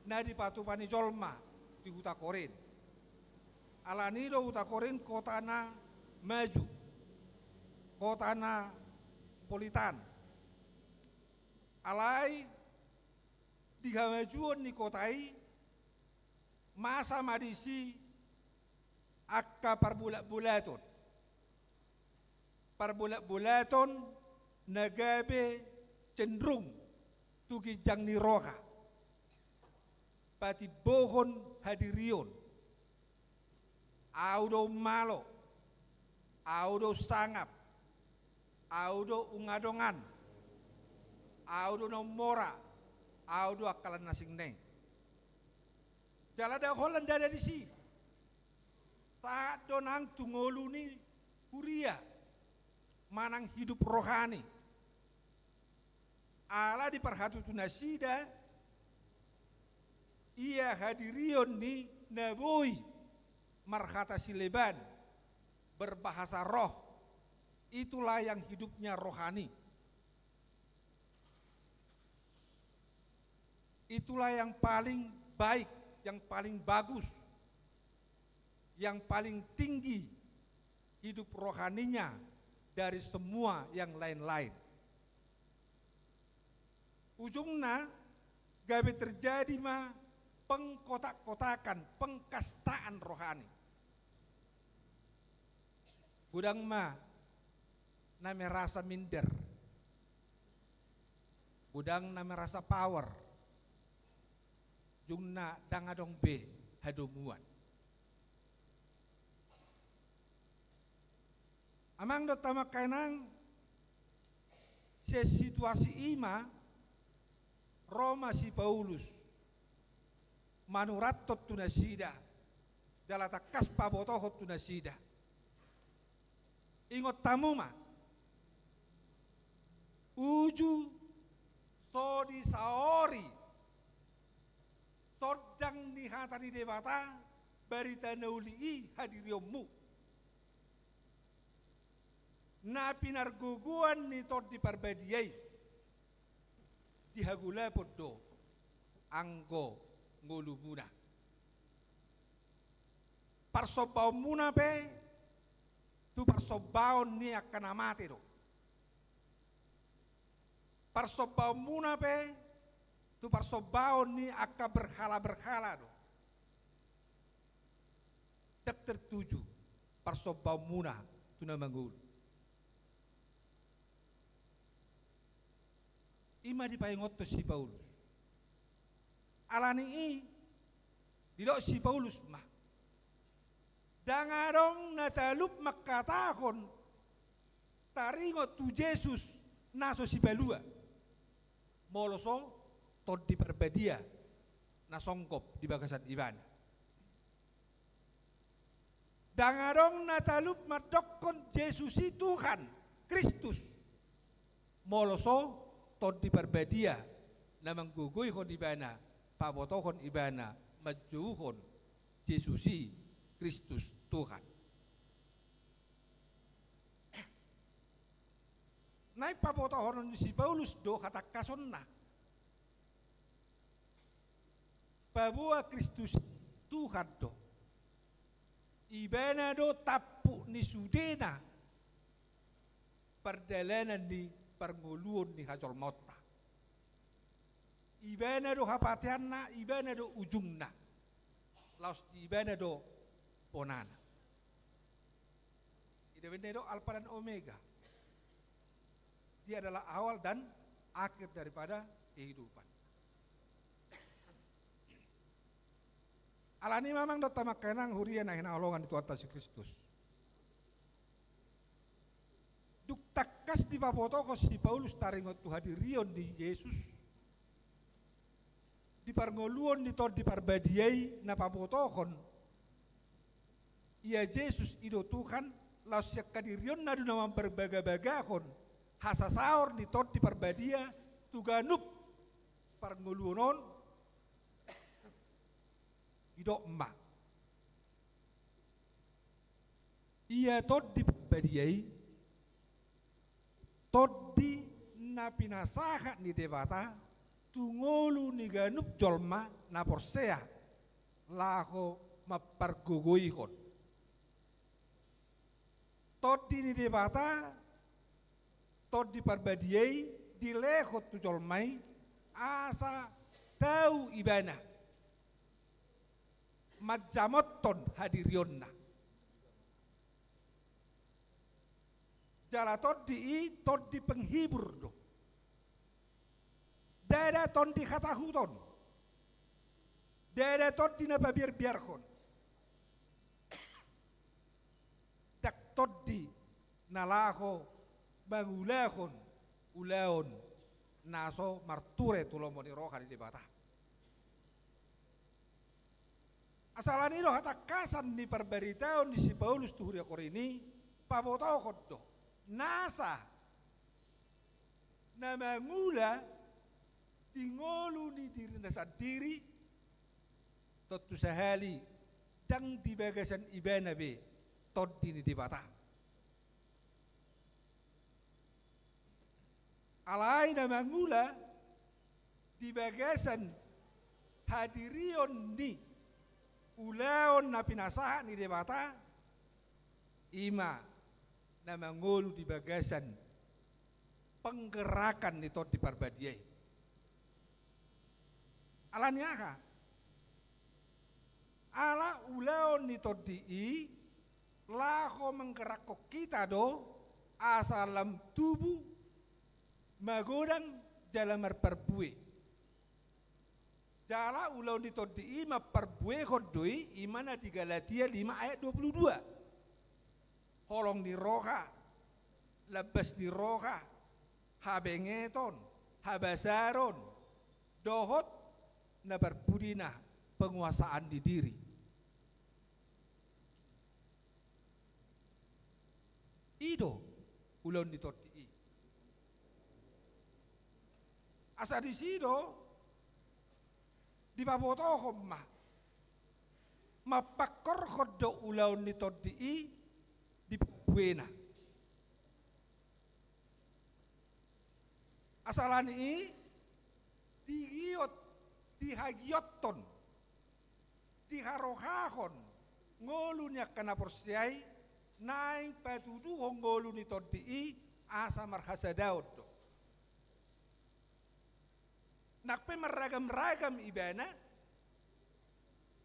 na dipatupa ni jolma di huta Korint. Alani do huta Korint kota na maju, kota na politan. Alai di hamajuon ni kota i, masa ma disi angka parbolat-bolaton. Parbolat-bolaton na gabe cenderung tu ginjang ni roha, patimbohon hadirion. Ahu do ummalo, ahu do unsangap, ahu do ungadongan, ahu do na ummora, ahu do angka lan asing na i. Jala ndang holan ndada disi. Sahat do nang tu ngolu ni huria manang hidup rohani. Ala diparhatutu nasida ia hadirion ni na boi marhata sileban, berbahasa roh, itulah yang hidupnya rohani. Itulah yang paling baik, yang paling bagus, yang paling tinggi hidup rohaninya dari semua yang lain-lain. Ujungna gabe terjadi ma pengkotak-kotakan, pengkastaan rohani. Godang ma na merasa minder. Godang na merasa power. Ujungna ndang adong be hadomuan. Amang dohot amang inang, sian situasi i ma ro ma si Paulus manurathon tu nasida, jala tangkas pabotohon tu nasida. Ingot hamu ma, uju so disaori sondang ni hata ni Debata, barita na uli i hadirionmu. Na pinargogoan ni Tondi Parbadia i di hagolapon do anggo ngolumuna. Parsombaonmuna pe tu parsombaon ni angka na mate do. Parsombaonmuna pe tu parsombaon ni angka berhala-berhala do. Ndang tertuju parsombaonmuna tu na mangolu. I ma dipaingothon si Paulus. Alani i didok si Paulus ma, ndang adong na talup mangkatahon taringot tu Jesus na so sipalua, molo so Tondi Parbadia na songgop di bagasan ibana. Ndang adong na talup mandokkon Jesus i Tuhan Kristus, molo so Tondi Parbadia na manggogoihon ibana, pabotohon ibana, manjouhon Jesus i Kristus Tuhan. Naeng pabotohonon ni si Paulus do hatangkasonna. Paboa Kristus Tuhan do. Ibana do tampuk ni sudena pardalanan ni parngoluon ni hajolmaonta. Ibana do hapateanna, ibana do ujungna. Laos ibana do bonana. Ida baen na didok Alfa dan Omega. Dia adalah awal dan akhir daripada kehidupan. Alani i ma amang dohot amang inang huria na hinaholongan ni Tuhanta Jesus Kristus. Dung tangkas dipabotohon si Paulus taringot tu hadirion ni Jesus, di parngoluon ni Tondi Parbadia i na pabotohon Ia Jesus i do Tuhan, laos sian hadirionna do na mambagabagahon hasasaor ni Tondi Parbadia tu ganup parngoluon on. Didok ma, ia Tondi Parbadia i, tondi na pinasahat ni Debata tu ngolu ni ganup jolma na porsea laho mampargogoihon. Tondi ni Debata, Tondi Parbadia i dilehon tu jolma i asa tau ibana manjamothon hadirionna. Jala tondi i tondi penghibur do. Ndada tondi hatahuton. Ndada tondi na pabiarbiarhon. Ndang tondi na laho mangulahon ulaon na so marture tu lomo ni roha ni Debata. Asa alani i do hatangkasan ni parbaritaon ni si Paulus tu huria Korint i, pabotohon do nasa na mangula di ngolu ni dirina sandiri, tontu sahali ndang di bagasan ibana be Tondi ni Debata. Alai na mangula di bagasan hadirion ni ulaon na pinasahat ni Debata, i ma na mangolu di bagasan penggerakan ni Tondi Parbadia i. Alani aha? Ala ulaon ni tondi i laho manggerakhon hita do asa lam tubu, magodang jala marparbue. Jala ulaon ni tondi i mamparbuehon do i, i ma na di Galatia lima ayat dua puluh dua. Holong ni roha, lambas ni roha, habengeton, habasaron, dohot na parpudi na penguasaan ni diri. I do ulaon ni tondi i. Asa disi do dipabotohon ma, mampangkorhon do ulaon ni tondi i di pambuena. Asa alani i digiot, dihagiothon, diharohahon ngolu ni angka na porsea i, naeng patuduhon ngolu ni tondi i asa marhasadaon do. Nang pe marragamragam ibana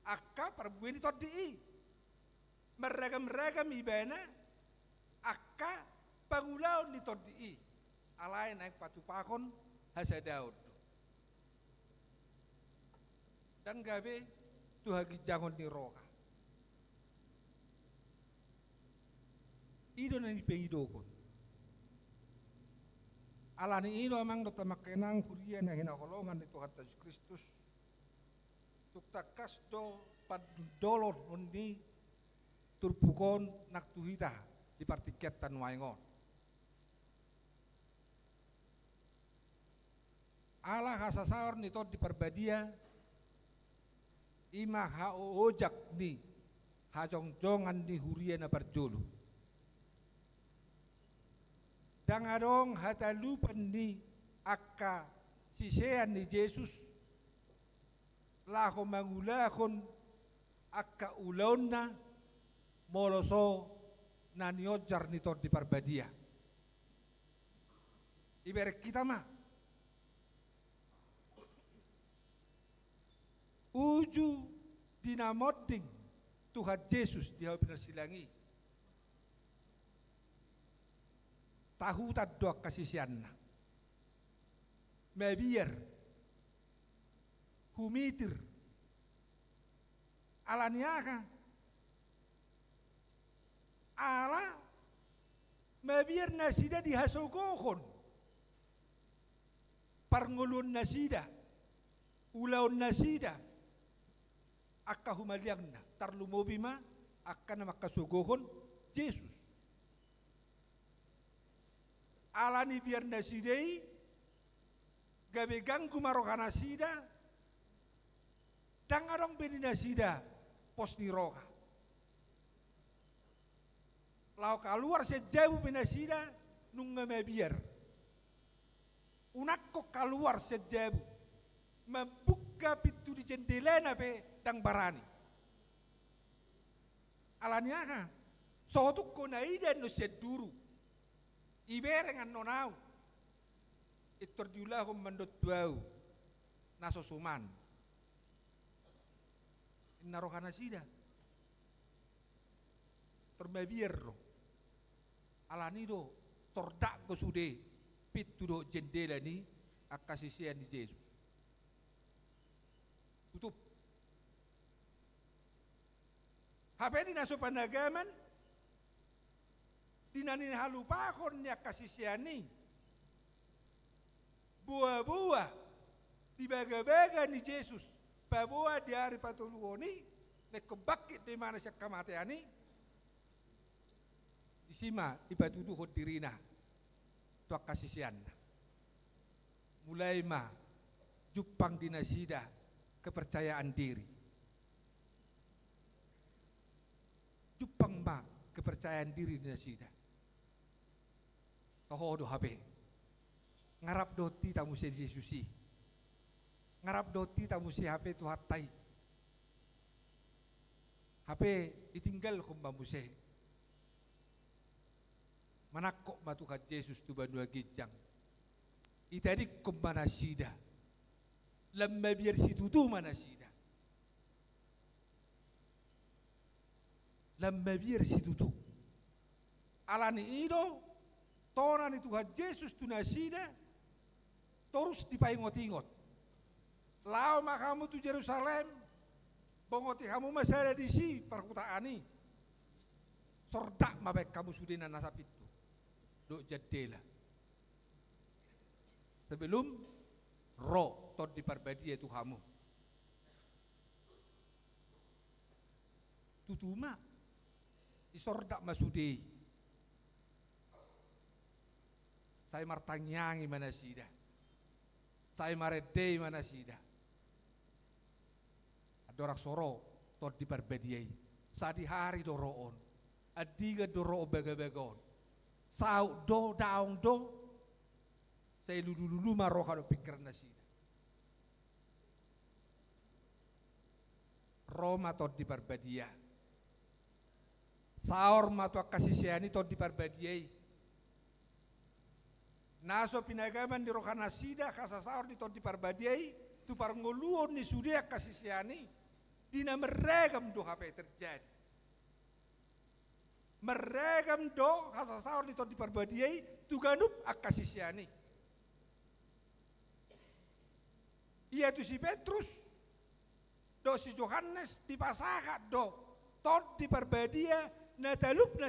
angka parbue ni tondi i, marragamragam ibana angka pangulaon ni tondi i, alai naeng patupahon hasadaon do. Ndang gabe tu haginjangon ni roha. I do na nipangidohon. Alani i do amang dohot amang inang huria na hinaholongan ni Tuhanta Jesus Kristus, tung tangkas do pandolon ni turpuk on nang tu hita di partingkianta nuaeng on. Ala hasasaor ni Tondi Parbadia, i ma haojak ni hajongjongan ni huria na parjolo. Ndang adong hatalupan ni angka sisean ni Jesus laho mangulahon angka ulaonna molo so na nionjar ni Tondi Parbadia. Ibereng hita ma uju di na monding Tuhan Jesus di hau pinarsilang i. Tahutan do angka siseanna. Mabiar, humitir. Alani aha? Ala mabiar nasida dihasogohon parngoluonnasida, ulaonnasida, angka humaliangna, tarlumobi ma angka na mangkasogohon Jesus. Alani biar nasida i, gabe ganggu ma rohanasida, ndang adong be di nasida pos ni roha. Laho kaluar sian jabu pe nasida, nunga mabiar. Unangkon kaluar sian jabu, mambuka pintu di jendelana pe ndang barani. Alani aha? Sotung ho na ida annon sian duru, ibereng annon ahu, pintor diulahon ma annon tu ahu na so suman. Ninna rohanasida. Tor mabiar do. Alani do, sordangkon sude pintu dohot jendela ni angka sisean ni Jesus. Tutup. Hape di na so panagaman, di na nihalupahon ni angka sisean i, boaboa, dibagabaga ni Jesus, paboa di ari patoluhon i, na ingkon bangkit do ibana sian hamatean i, disi ma dipatuduhon dirina tu angka siseanna. Mulai ma jumpang di nasida kepercayaan diri. Jumpang ma kepercayaan diri di nasida. Toho do hape. Ngarap dohot hita muse Jesus i. Ngarap dohot hita muse hape Tuhanta i. Hape ditinggalhon ma muse. Manangkok ma Tuhan Jesus tu banua ginjang. Itadingkon ma nasida. Lam mabiar situtu ma nasida. Lam mabiar situtu. Alani i do tona ni Tuhan Jesus tu nasida, torus dipaingotingot. Laho ma hamu tu Jerusalem, bongoti hamu ma sada disi parhutaan i. Sordak ma baen hamu sudena na sapintu dohot jandela. Sebelum ro Tondi Parbadia tu hamu. Tutu ma, disordak ma sude i. Sai martangiangi ma nasida. Sai marende ma nasida. Andorang so ro Tondi Parbadia i. Sadihari do ro on. Andigan do ro on bagabaga on. Saut do, daong do. Sai lulululu ma roha dohot pingkiran nasida. Ro ma Tondi Parbadia. Saor ma tu angka sisean i Tondi Parbadia i. Na so pinagaman ni roha nasida hasasaor ni Tondi Parbadia i tu parngoluon ni sude angka sisean i, di na marragam do hape terjadi. Marragam do hasasaor ni Tondi Parbadia i tu ganup angka sisean i. Ia tu si Petrus dohot si Johannes dipasahat do Tondi Parbadia na talup na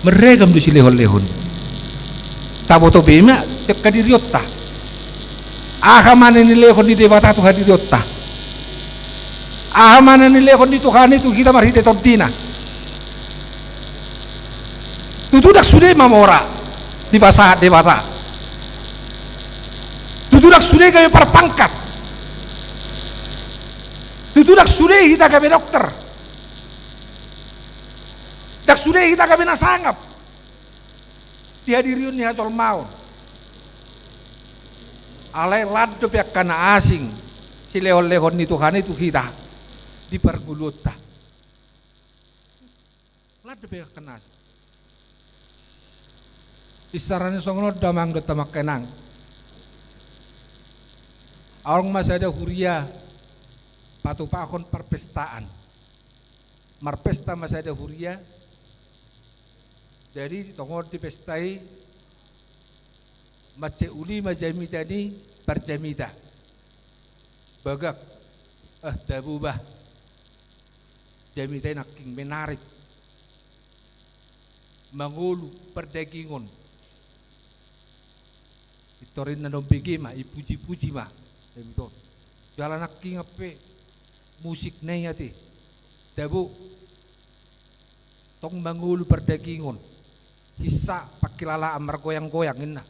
Marragam do silehon-lehon. Taboto be ma tu hadirionta. Aha ma na nilehon ni Debata tu hadirionta? Aha ma na nilehon ni Tuhan i tu hita marhite TondiNa? Tutu ndang sude mamora dipasahat Debata. Tutu ndang sude gabe parpangkat. Tutu ndang sude hita gabe dokter. Ndang sude hita gabe na sangap di hadirion ni hajolmaon. Alai lan dope angka na asing silehon-lehon ni Tuhan i tu hita di parngoluonta. Lan dope angka na asing. Isarana songon on do, amang dohot amangka, inang. Adong ma sada huria patupahon parpestaan. Marpesta ma sada huria. Jadi tongon di pesta i, mansai uli ma jamita ni parjamita. Bagak, eh, tabo bah. Jamita i nangkin menarik. Mangolu pardagingon. Pintor ninna na umbege ma, ipuji-puji ma. Jala nangkin pe musik na i ate. Tabo. Tong mangolu pardagingon. Hinsa pangkilalaan margoyang-goyang ninna.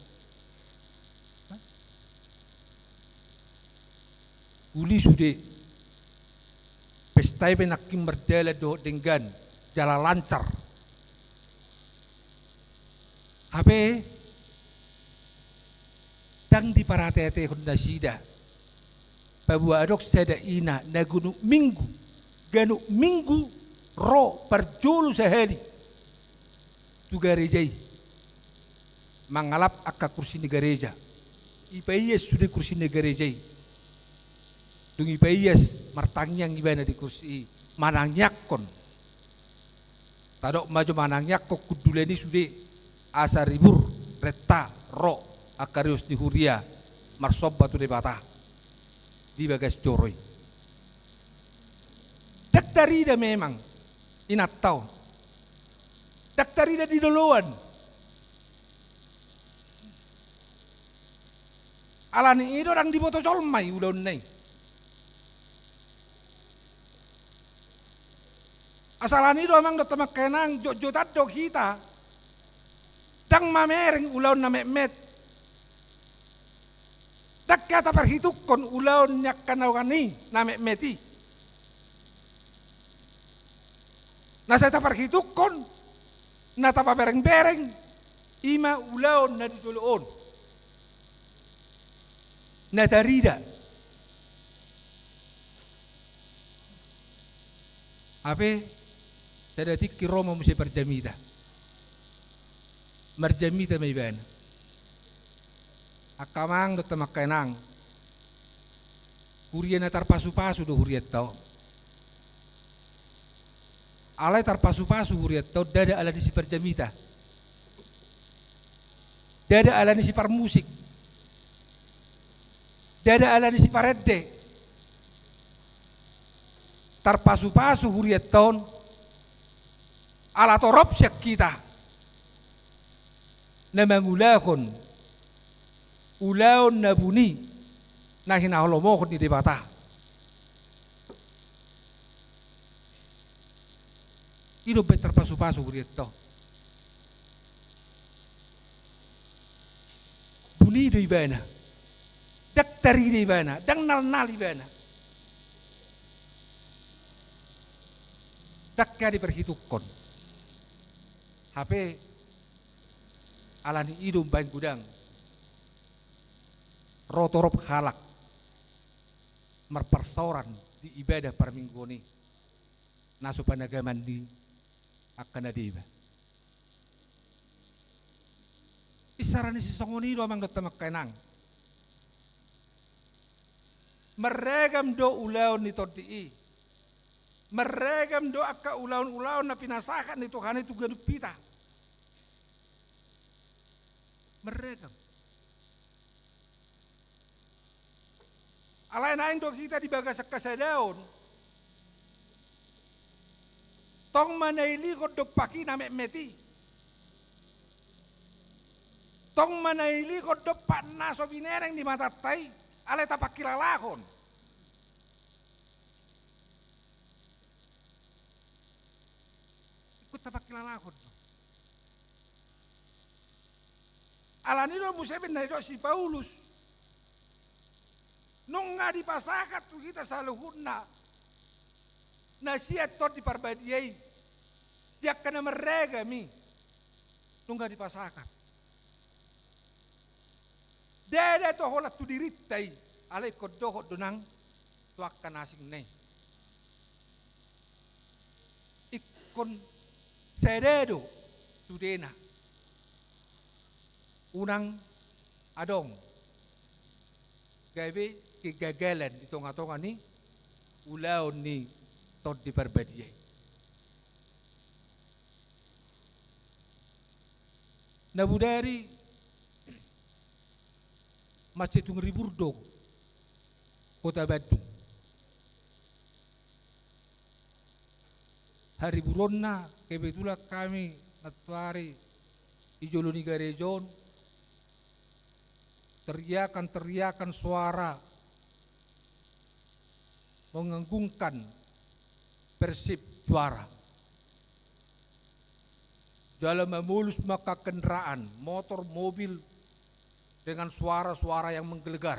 Uli sude. Pesta i pe nangkin mardalan dohot denggan, jala lancar. Hape ndang diparateatehon nasida. Paboa adong sada ina na ganup minggu, ganup minggu ro parjolo sahali tu gareja i. Mangalap angka kursi ni gareja. Ipaias sude kursi ni gareja i. Dung ipaias, martangiang ibana di kursi i, manangiangkon. Tadok ma jo manangiangkon hundulan i sude, asa ribur renta ro angka rios ni huria marsomba tu Debata di bagas joro i. Ndang tarida memang inanta on. Ndang tarida di loloan. Alani i do ndang diboto jolma i ulaonna i. Asa alani i do, amang dohot amangka, inang, jotjotan do hita ndang mamereng ulaon na metmet. Ndang hea taparhitungkon ulaon ni angka na oan i na metmet i. Na sai taparhitungkon, na tapabereng-bereng, i ma ulaon na di jolo on. Na tarida. Hape, sada tingki ro ma muse parjamita. Marjamita ma ibana. Angka amang dohot amangka, inang. Huria na tarpasupasu do hurianta on. Alai tarpasupasu hurianta on ndada alani siparjamita. Ndada alani siparmusik. Ndada alani siparende. Tarpasupasu hurianta on ala torop sian hita na mangulahon ulaon na buni na hinalomohon ni Debata. I do umbaen tarpasupasu hurianta on. Buni do ibana. Ndang tarida ibana, ndang nalnal ibana. Ndang hea diparhitungkon. Hape alani i do umbaen godang ro torop halak marparsaoran di ibadah parmingguon i, na so panagaman ni angka na deba. Isarana sisongon i do, amang dohot amangka, inang. Marragam do ulaon ni tondi i. Marragam do angka ulaon-ulaon na pinasahat ni Tuhan i tu ganup hita. Marragam. Alai naeng do hita di bagasan hasadaon, tong ma na ilehon dompak i na metmet i. Tong manailihon do pat na so binereng di matanta i, alai tapangkilalahon. Ingkon tapangkilalahon do. Alani do muse bennari do si Paulus. Nunga dipasahat tu hita saluhutna na sian Tondi Parbadia i, di angka na marragam i. Nunga dipasahat. Ndada do holan tu dirinta i, alai ingkon dohot do nang tu angka na asingna i. Ingkon sada do sudena. Unang adong gabe kegagalan di tonga-tonga ni ulaon ni Tondi Parbadia i. Na bodari mancetung ribur do Kota Bandung. Hariburonna kebetulan hami nantoari di jolo ni gareja on, teriakan-teriakan suara menganggungkan Persib juara. Jala mamolus ma angka kendaraan, motor, mobil, dengan suara-suara yang menggelegar.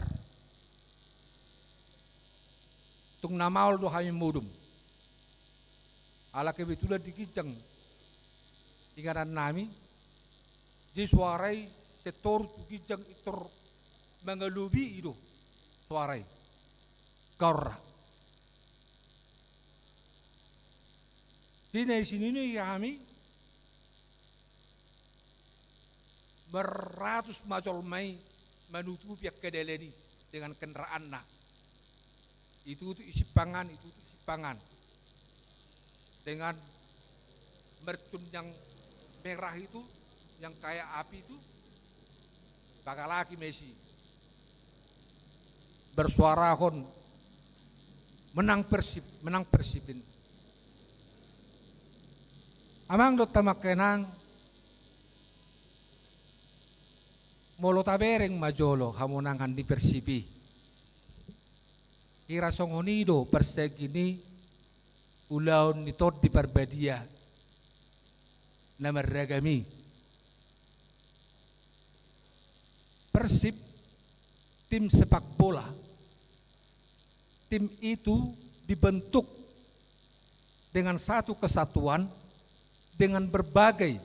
Tung na maol do hami modom. Ala kebetulan di ginjang inganan nami, di suara i tentu tu ginjang i tor mangalobi i do suara i. Gaorra. Di na i sinini hami, maratus ma jolma i manutupi angka dalan i dengan kendaraanna. Itutu i simpangan, itutu i simpangan. Dengan mercon yang merah itu, yang kayak api itu, pagalaki ma i si bersuarahon menang Persib, menang Persib ini. Amang dohot amang inang, molo tabereng ma jolo hamonangan ni Persib i, hira songon i do parsagi ni ulaon ni Tondi Parbadia na marragam i. Persib, tim sepak bola. Tim itu dibentuk dengan satu kesatuan, dengan berbagai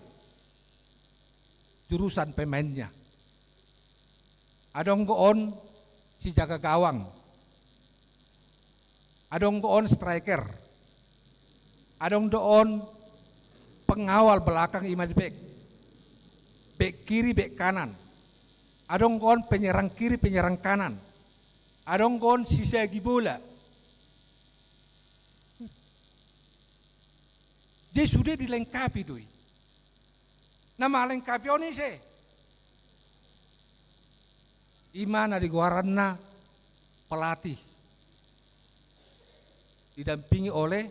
jurusan pemainnya. Adong do on sijaga gawang, adong do on striker, adong do on pengawal belakang, i ma di bek, bek kiri, bek kanan, adong do on penyerang kiri, penyerang kanan, adong do on sisagi bola. Jadi sude dilengkapi do i. Na malengkapi on ise? I ma na digoaranna pelatih, didampingi oleh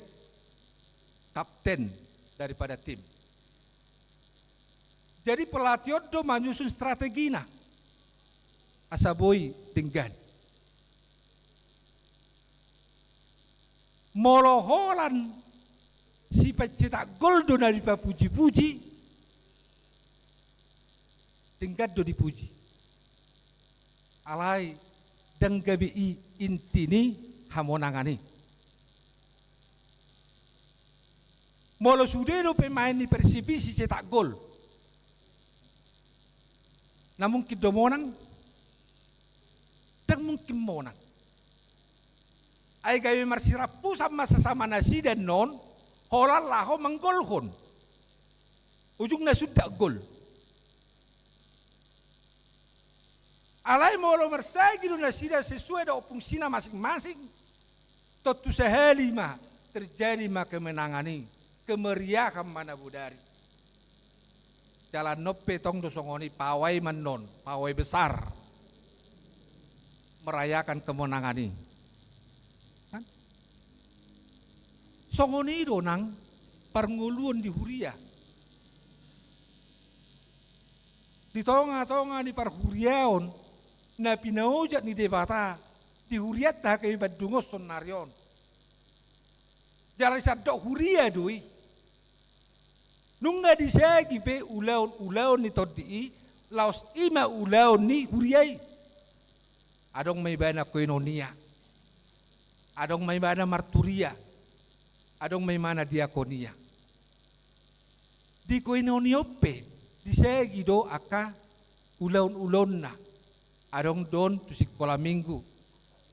kapten daripada tim. Jadi pelatih on do manyusun strategina asa boi denggan. Molo holan sipencetak gol do na dipapuji-puji, denggan do dipuji. Alai ndang gabe i inti ni hamonangan i. Molo sude do pemain ni Persib i sicetak gol, na mungkin do monang? Ndang mungkin monang. Ai gabe marsirampusan ma sasama nasida annon, holan laho manggolhon. Ujungna sundat gol. Alai molo marsagi do nasida sesuai dohot fungsina masing-masing, tontu sahali ma terjadi ma kemenangan i, kemeriahan ma na bodari. Jala annon pe tong do songon i, pawai ma annon, pawai besar merayakan kemenangan i. Kan? Songon i do nang parngoluon di huria. di tonga-tonga ni parhuriaon na pinaojak ni Debata di hurianta H K B Bandung on saonari on. Jala sandok huria do i. Nunga disagi pe ulaon-ulaon ni tondi i, laos i ma ulaon ni huria i. Adong ma ibana koinonia, adong ma ibana marturia, adong ma ibana diakonia. Di koinonia on pe disagi do angka ulaon-ulaonna. Adong do on tu sikola minggu,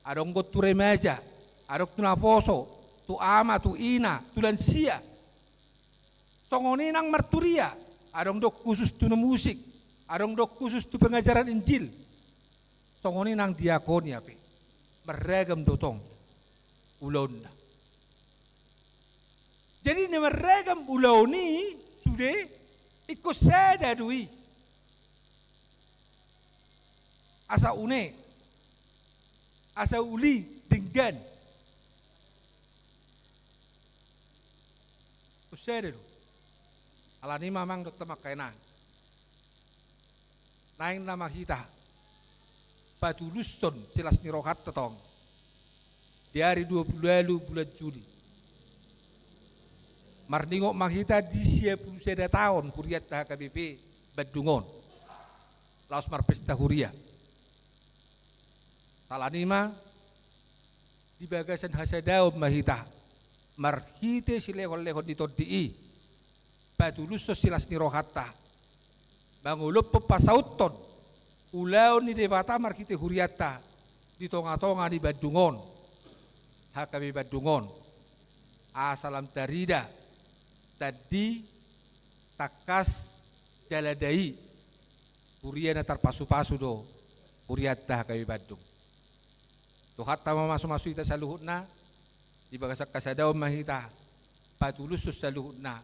adong do on tu remaja, adong tu naposo, tu ama, tu ina, tu lansia. Songon i nang marturia, adong do on khusus tu na musik, adong do on khusus tu pengajaran Injil. Songon i nang diakonia pe, marragam do tong ulaonna. Jadi na marragam ulaon i sude, ingkon sada do i. Asa une, asa uli denggan. Sada do. Alani i ma amang dohot inang, naeng nama hita patulushon silas ni rohanta tong di ari dua pulu ualu bulan Juli. Marningot ma hita di sia pulu sada taon hurianta H K B P Bandung on, laos marpesta huria. Alani i ma di bagasan hasadaon ma hita marhite silehon-lehon ni tondi i, patulushon silas ni rohanta, mangolophon pasauthon ulaon ni Debata marhite hurianta di tonga-tonga ni Bandung on, H K B Bandung on. Asa lam tarida tandi, tangkas jala dai, huria na tarpasu-pasu do hurianta H K B Bandung. Tuhanta ma mamasu-masu hita saluhutna. Di bagasan hasadaon ma hita patulushon saluhutna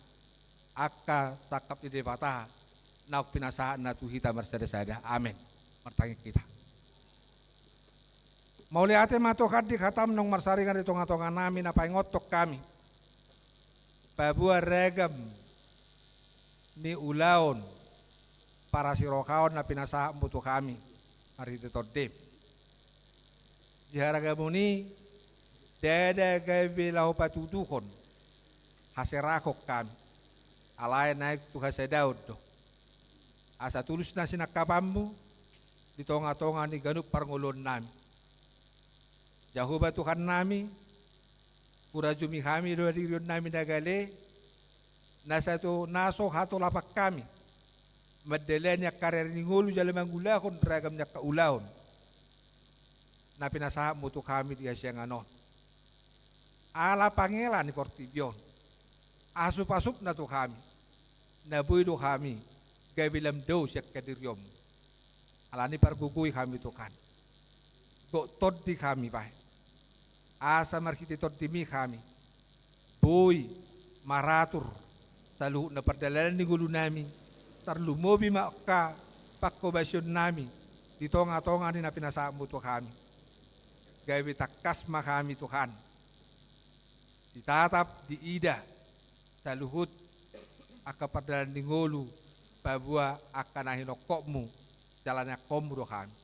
angka sangkap ni Debata naung pinasahatna tu hita marsada-sada. Amen. Martangiang hita. Mauliate ma Tuhan di hatam naung marsaringan di tonga-tonga nami, na paingothon hami paboa ragam ni ulaon parasirohaon na pinasahatmu tu hami marhite tondem. Di haragamon i ndada gabe laho patuduhon haserahon hami, alai naeng tu hasadaon do, asa tulus na sinangkapanmu di tonga-tonga ni ganup parngoluon nami. Jahowa Tuhan nami, hurajumi hami do dirion nami na gale, na so, na so hatolapan hami mandalani angka ari ni ngolu jala mangulahon ragam ni angka ulaon na pinasahatmu tu hami di hasiangan on. Ala pangela ni portibi on, asup-asupna tu hami, na boi do hami gabe lam dao sian hadirionmu. Alani i pargogoi hami Tuhan, gok tondi hami bahen, asa marhite tondimi hami boi maratur saluhut na pardalanan ni ngolu nami, tarlumobi ma angka panghobasion nami di tonga-tonga ni na pinasahatmu tu hami. Gabe tangkas ma hami Tuhan ditatap, diida saluhut angka pardalanan ni ngolu, paboa angka na hinongkopmu jala niangkopmu do hami.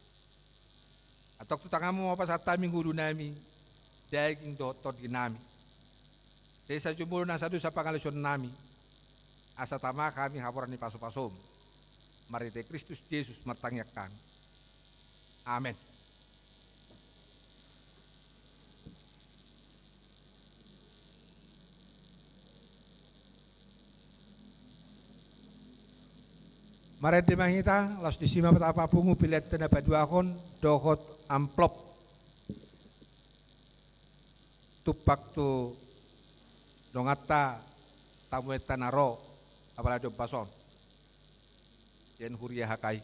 Antong tu tanganmu ma pasahat hami ngolu nami, daging dohot tondi nami. Sesa jumolo nasa dosa pangalaosion nami, asa tama hami haporseaon ni pasu-pasom. Marhite Kristus Jesus martangiang hami. Amen. Marende ma hita, laos disi ma tapapungu pelean na paduahon dohot amplop. Tumpak tu donganta, tamuenta na ro apala di ombas on sian huria H K I.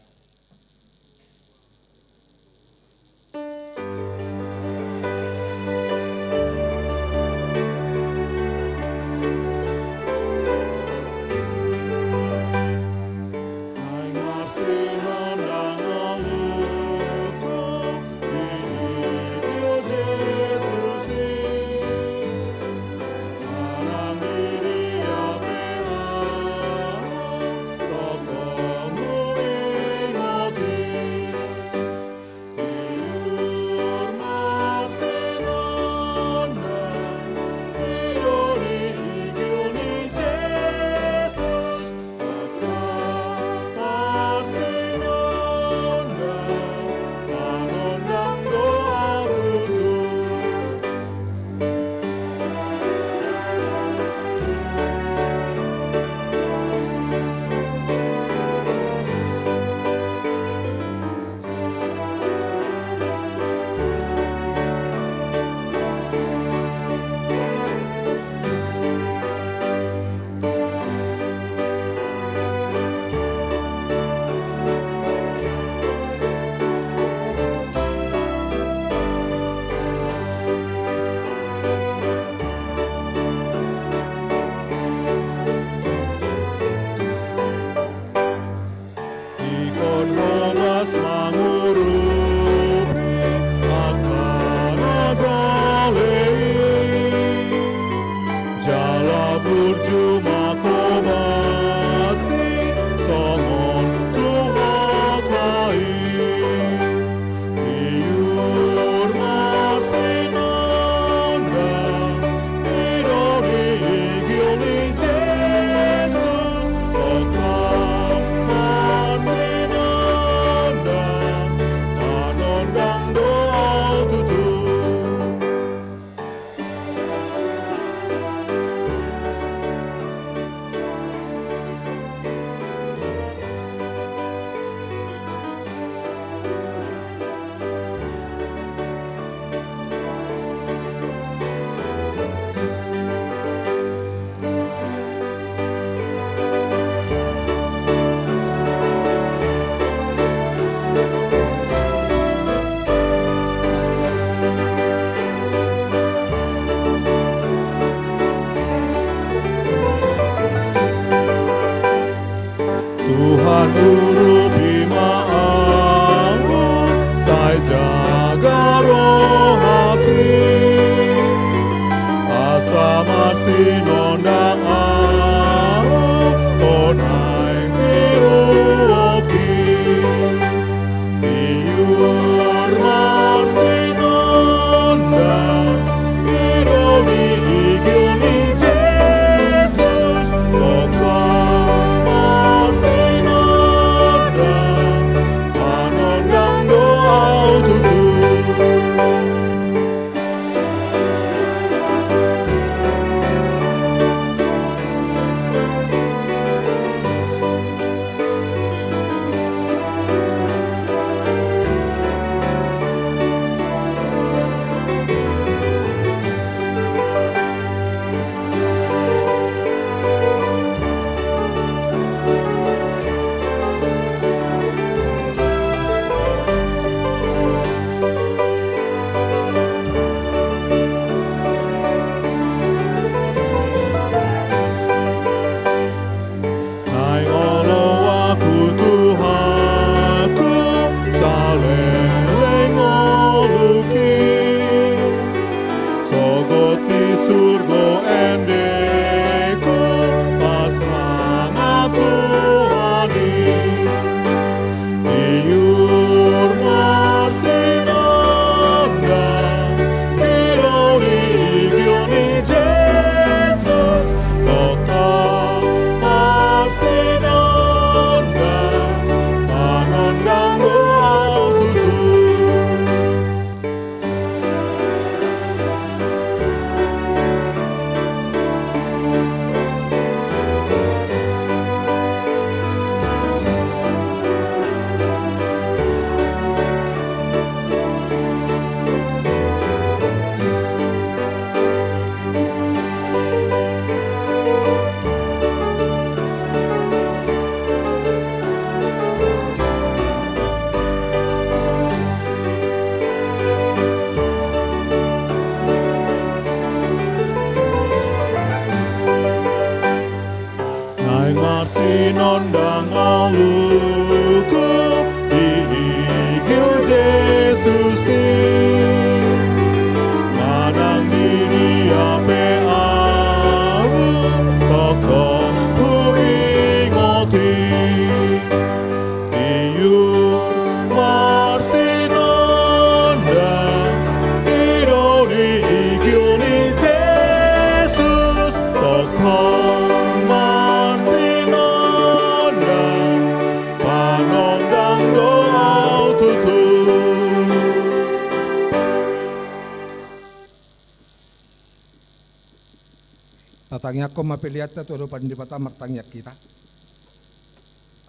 Tatangiangkon ma peleanta tu adopan ni Debata, martangiang hita.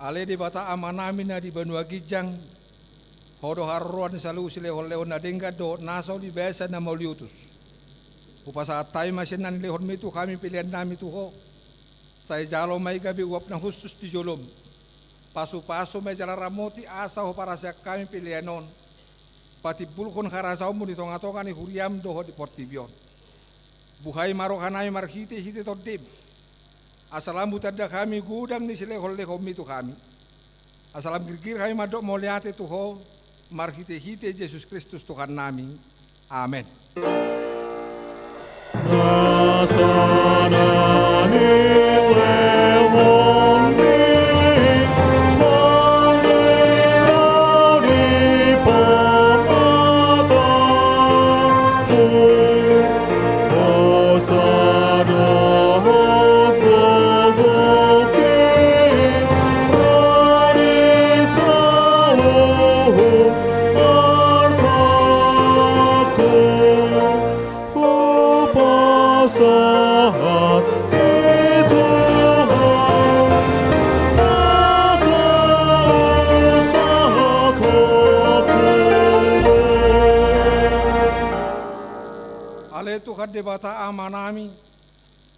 Ale Debata Amanami na di banua ginjang, Ho do haroroan ni saluhut silehonlehon na denggan dohot na so di basa na mauliutus. Hupasahat hami ma sian na nilehonmi tu hami peleannami tu Ho. Sai jalo ma i gabe uap na hushus di jolom. Pasupasu ma i jala ramoti asa huparhaseang hami pelean on patimbulhon harajaonmu di tongatonga ni huriam dohot di portibi on. Buhai ma rohanami marhitehite Tondim, asa lam hutanda hami godang ni silehonlehonmi tu hami, asa lam girgir hami mandok mauliate tu Ho marhitehite Jesus Kristus Tuhannami. Amen. Ale Tuhan Debata Amanami,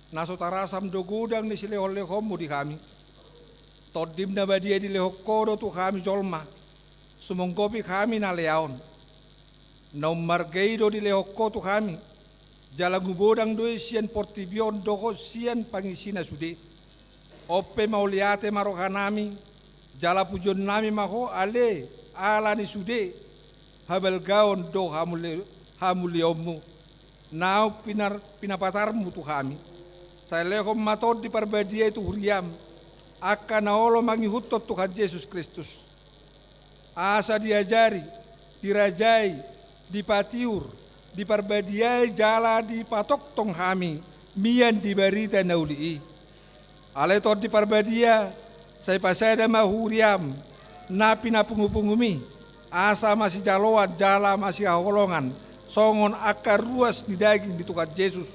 na so tarasam do godang ni silehonlehonmu di hami. Tondim na badia dilehon Ho do tu hami jolma, sumonggopi hami na lea on. Na ummarga i do dilehon Ho tu hami, jala gumodang do i sian portibi on dohot sian pangisina sude. On pe mauliate ma rohanami, jala pujionnami ma Ho ale ala ni sude habalgaon dohot hamule-, hamuliaonmu naung pinar-, pinapatarmu tu hami. Sai lehon ma Tondi Parbadia i tu huriam, angka na olo mangihuthon Tuhan Jesus Kristus. Asa diajari, dirajai, dipatiur, diparbadiai jala dipatongtong hami mian di barita na uli i. Ale Tondi Parbadia, sai pasada ma huriam na pinapungupungumi, asa masijaloan jala masihaholongan songon angka ruas ni daging ni Tuhan Jesus.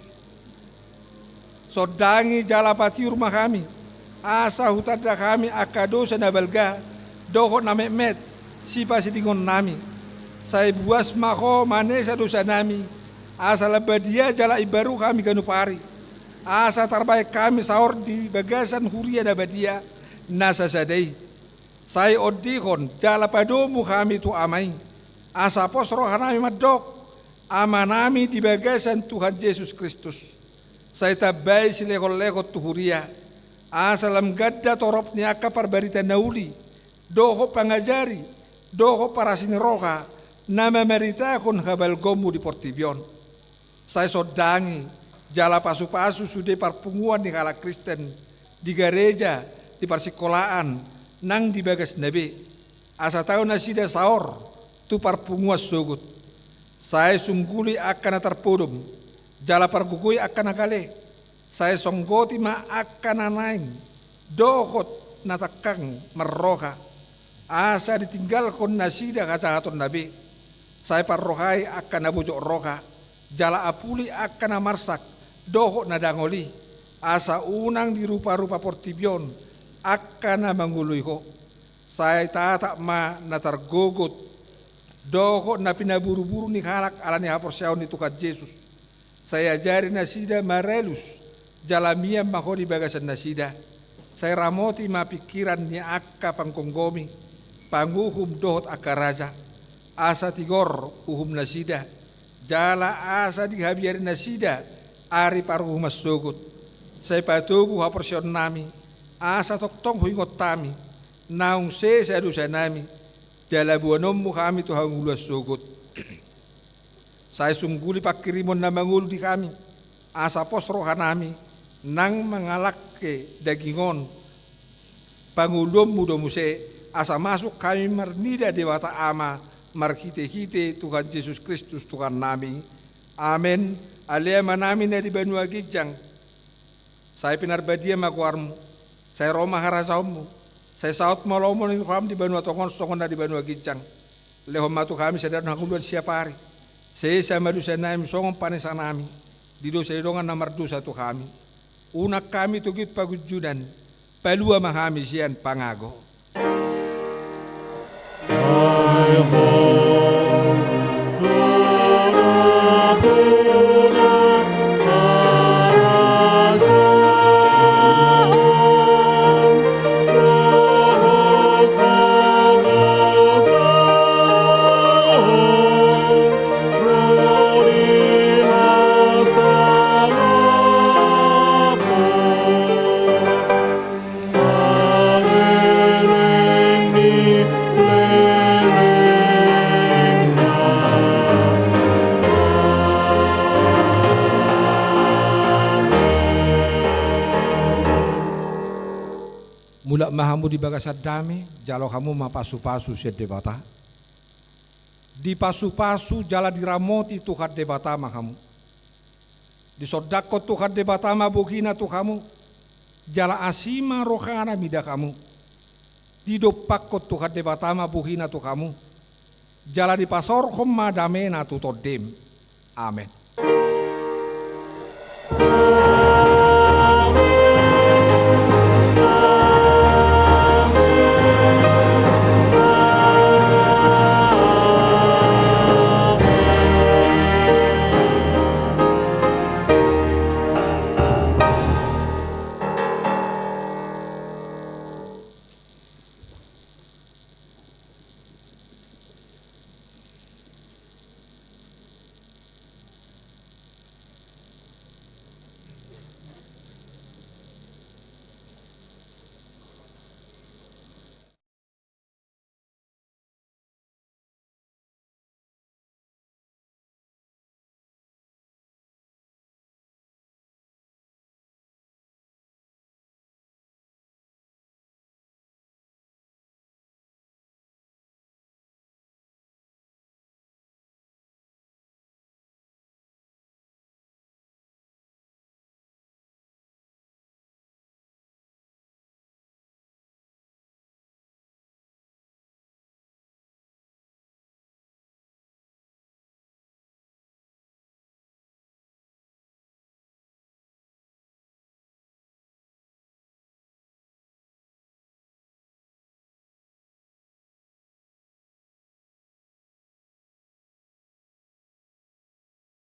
Sondangi jala patiur ma hami, asa hutanda hami angka dosa na balga dohot na metmet sipasidingonnami. Sai buas ma Ho manesa dosanami, asa lam badia jala imbaru hami ganup ari, asa tarbahen hami saor di bagasan huria na badia na sasada i. Sai ondihon jala padomu hami tu Ama i, asa pos rohanami mandok, Amanami di bagasan Tuhan Jesus Kristus, sai tambai silehonlehon tu huria, asa lam ganda torop ni angka parbarita na uli, dohot pangajari, dohot parasi ni roha, na mamaritahon habalgaonmu di portibi on. Sai sondangi jala pasupasu sude parpunguan ni halak Kristen di gareja, di parsingkolaan, nang di bagasna be, asa tau nasida saor tu parpunguan sogot. Sai sungguli angka na tarpodom, jala pargogoi angka na gale. Sai songgoti ma angka na naeng dohot na tangkang marroha, asa ditinggalhon nasida hajahatonna be. Sai parrohai angka na bojok roha, jala apuli angka na marsak dohot na dangol i, asa unang diruparupa portibi on angka na mangoloi Ho. Sai tatap ma na targogot dohot na pinaburuburu ni halak ala ni haporseaon ni Tuhan Jesus. Sai ajari nasida maralus, jala mian ma Ho di bagasan nasida. Sai ramoti ma pingkiran ni angka panggomgomi, panguhum dohot angka raja, asa tigor uhum nasida, jala asa dihabiari nasida ari paruhuman sogot. Sai patogu haporseaonnami, asa tongtong huingot hami naung sesa dosanami, jala boanonmu hami tu hangoluan sogot. Sai sungguli pangkirimon na mangolu di hami, asa pos rohanami nang mangalangke daging on. Pangoluonmu do muse, asa masuk hami marnida Debata Ama marhitehite Tuhan Jesus Kristus Tuhannami. Amen. Ale Amanami na di banua ginjang, sai pinarbadia ma goarmu, sai ro ma harajaonmu, Sai saut ma lomo ni roham di banua tonga on songon na di banua ginjang. Lehon ma tu hami sadari on hangoluan siapari. Sesa ma dosanami songon panesanami di dosa ni dongan na mardosa tu hami. Unang hami togihon pagunjunan, palua ma hami sian pangago. Mulak ma hamu di bagasan dame, jalo hamu ma pasupasu sian Debata. Dipasupasu jala diramoti Tuhan Debata ma hamu. Disondangkon Tuhan Debata ma bohina tu hamu, jala asi ma rohana mida hamu. Didompakkon Tuhan Debata ma bohina tu hamu, jala dipasaorhon ma damena tu tondem. Amen.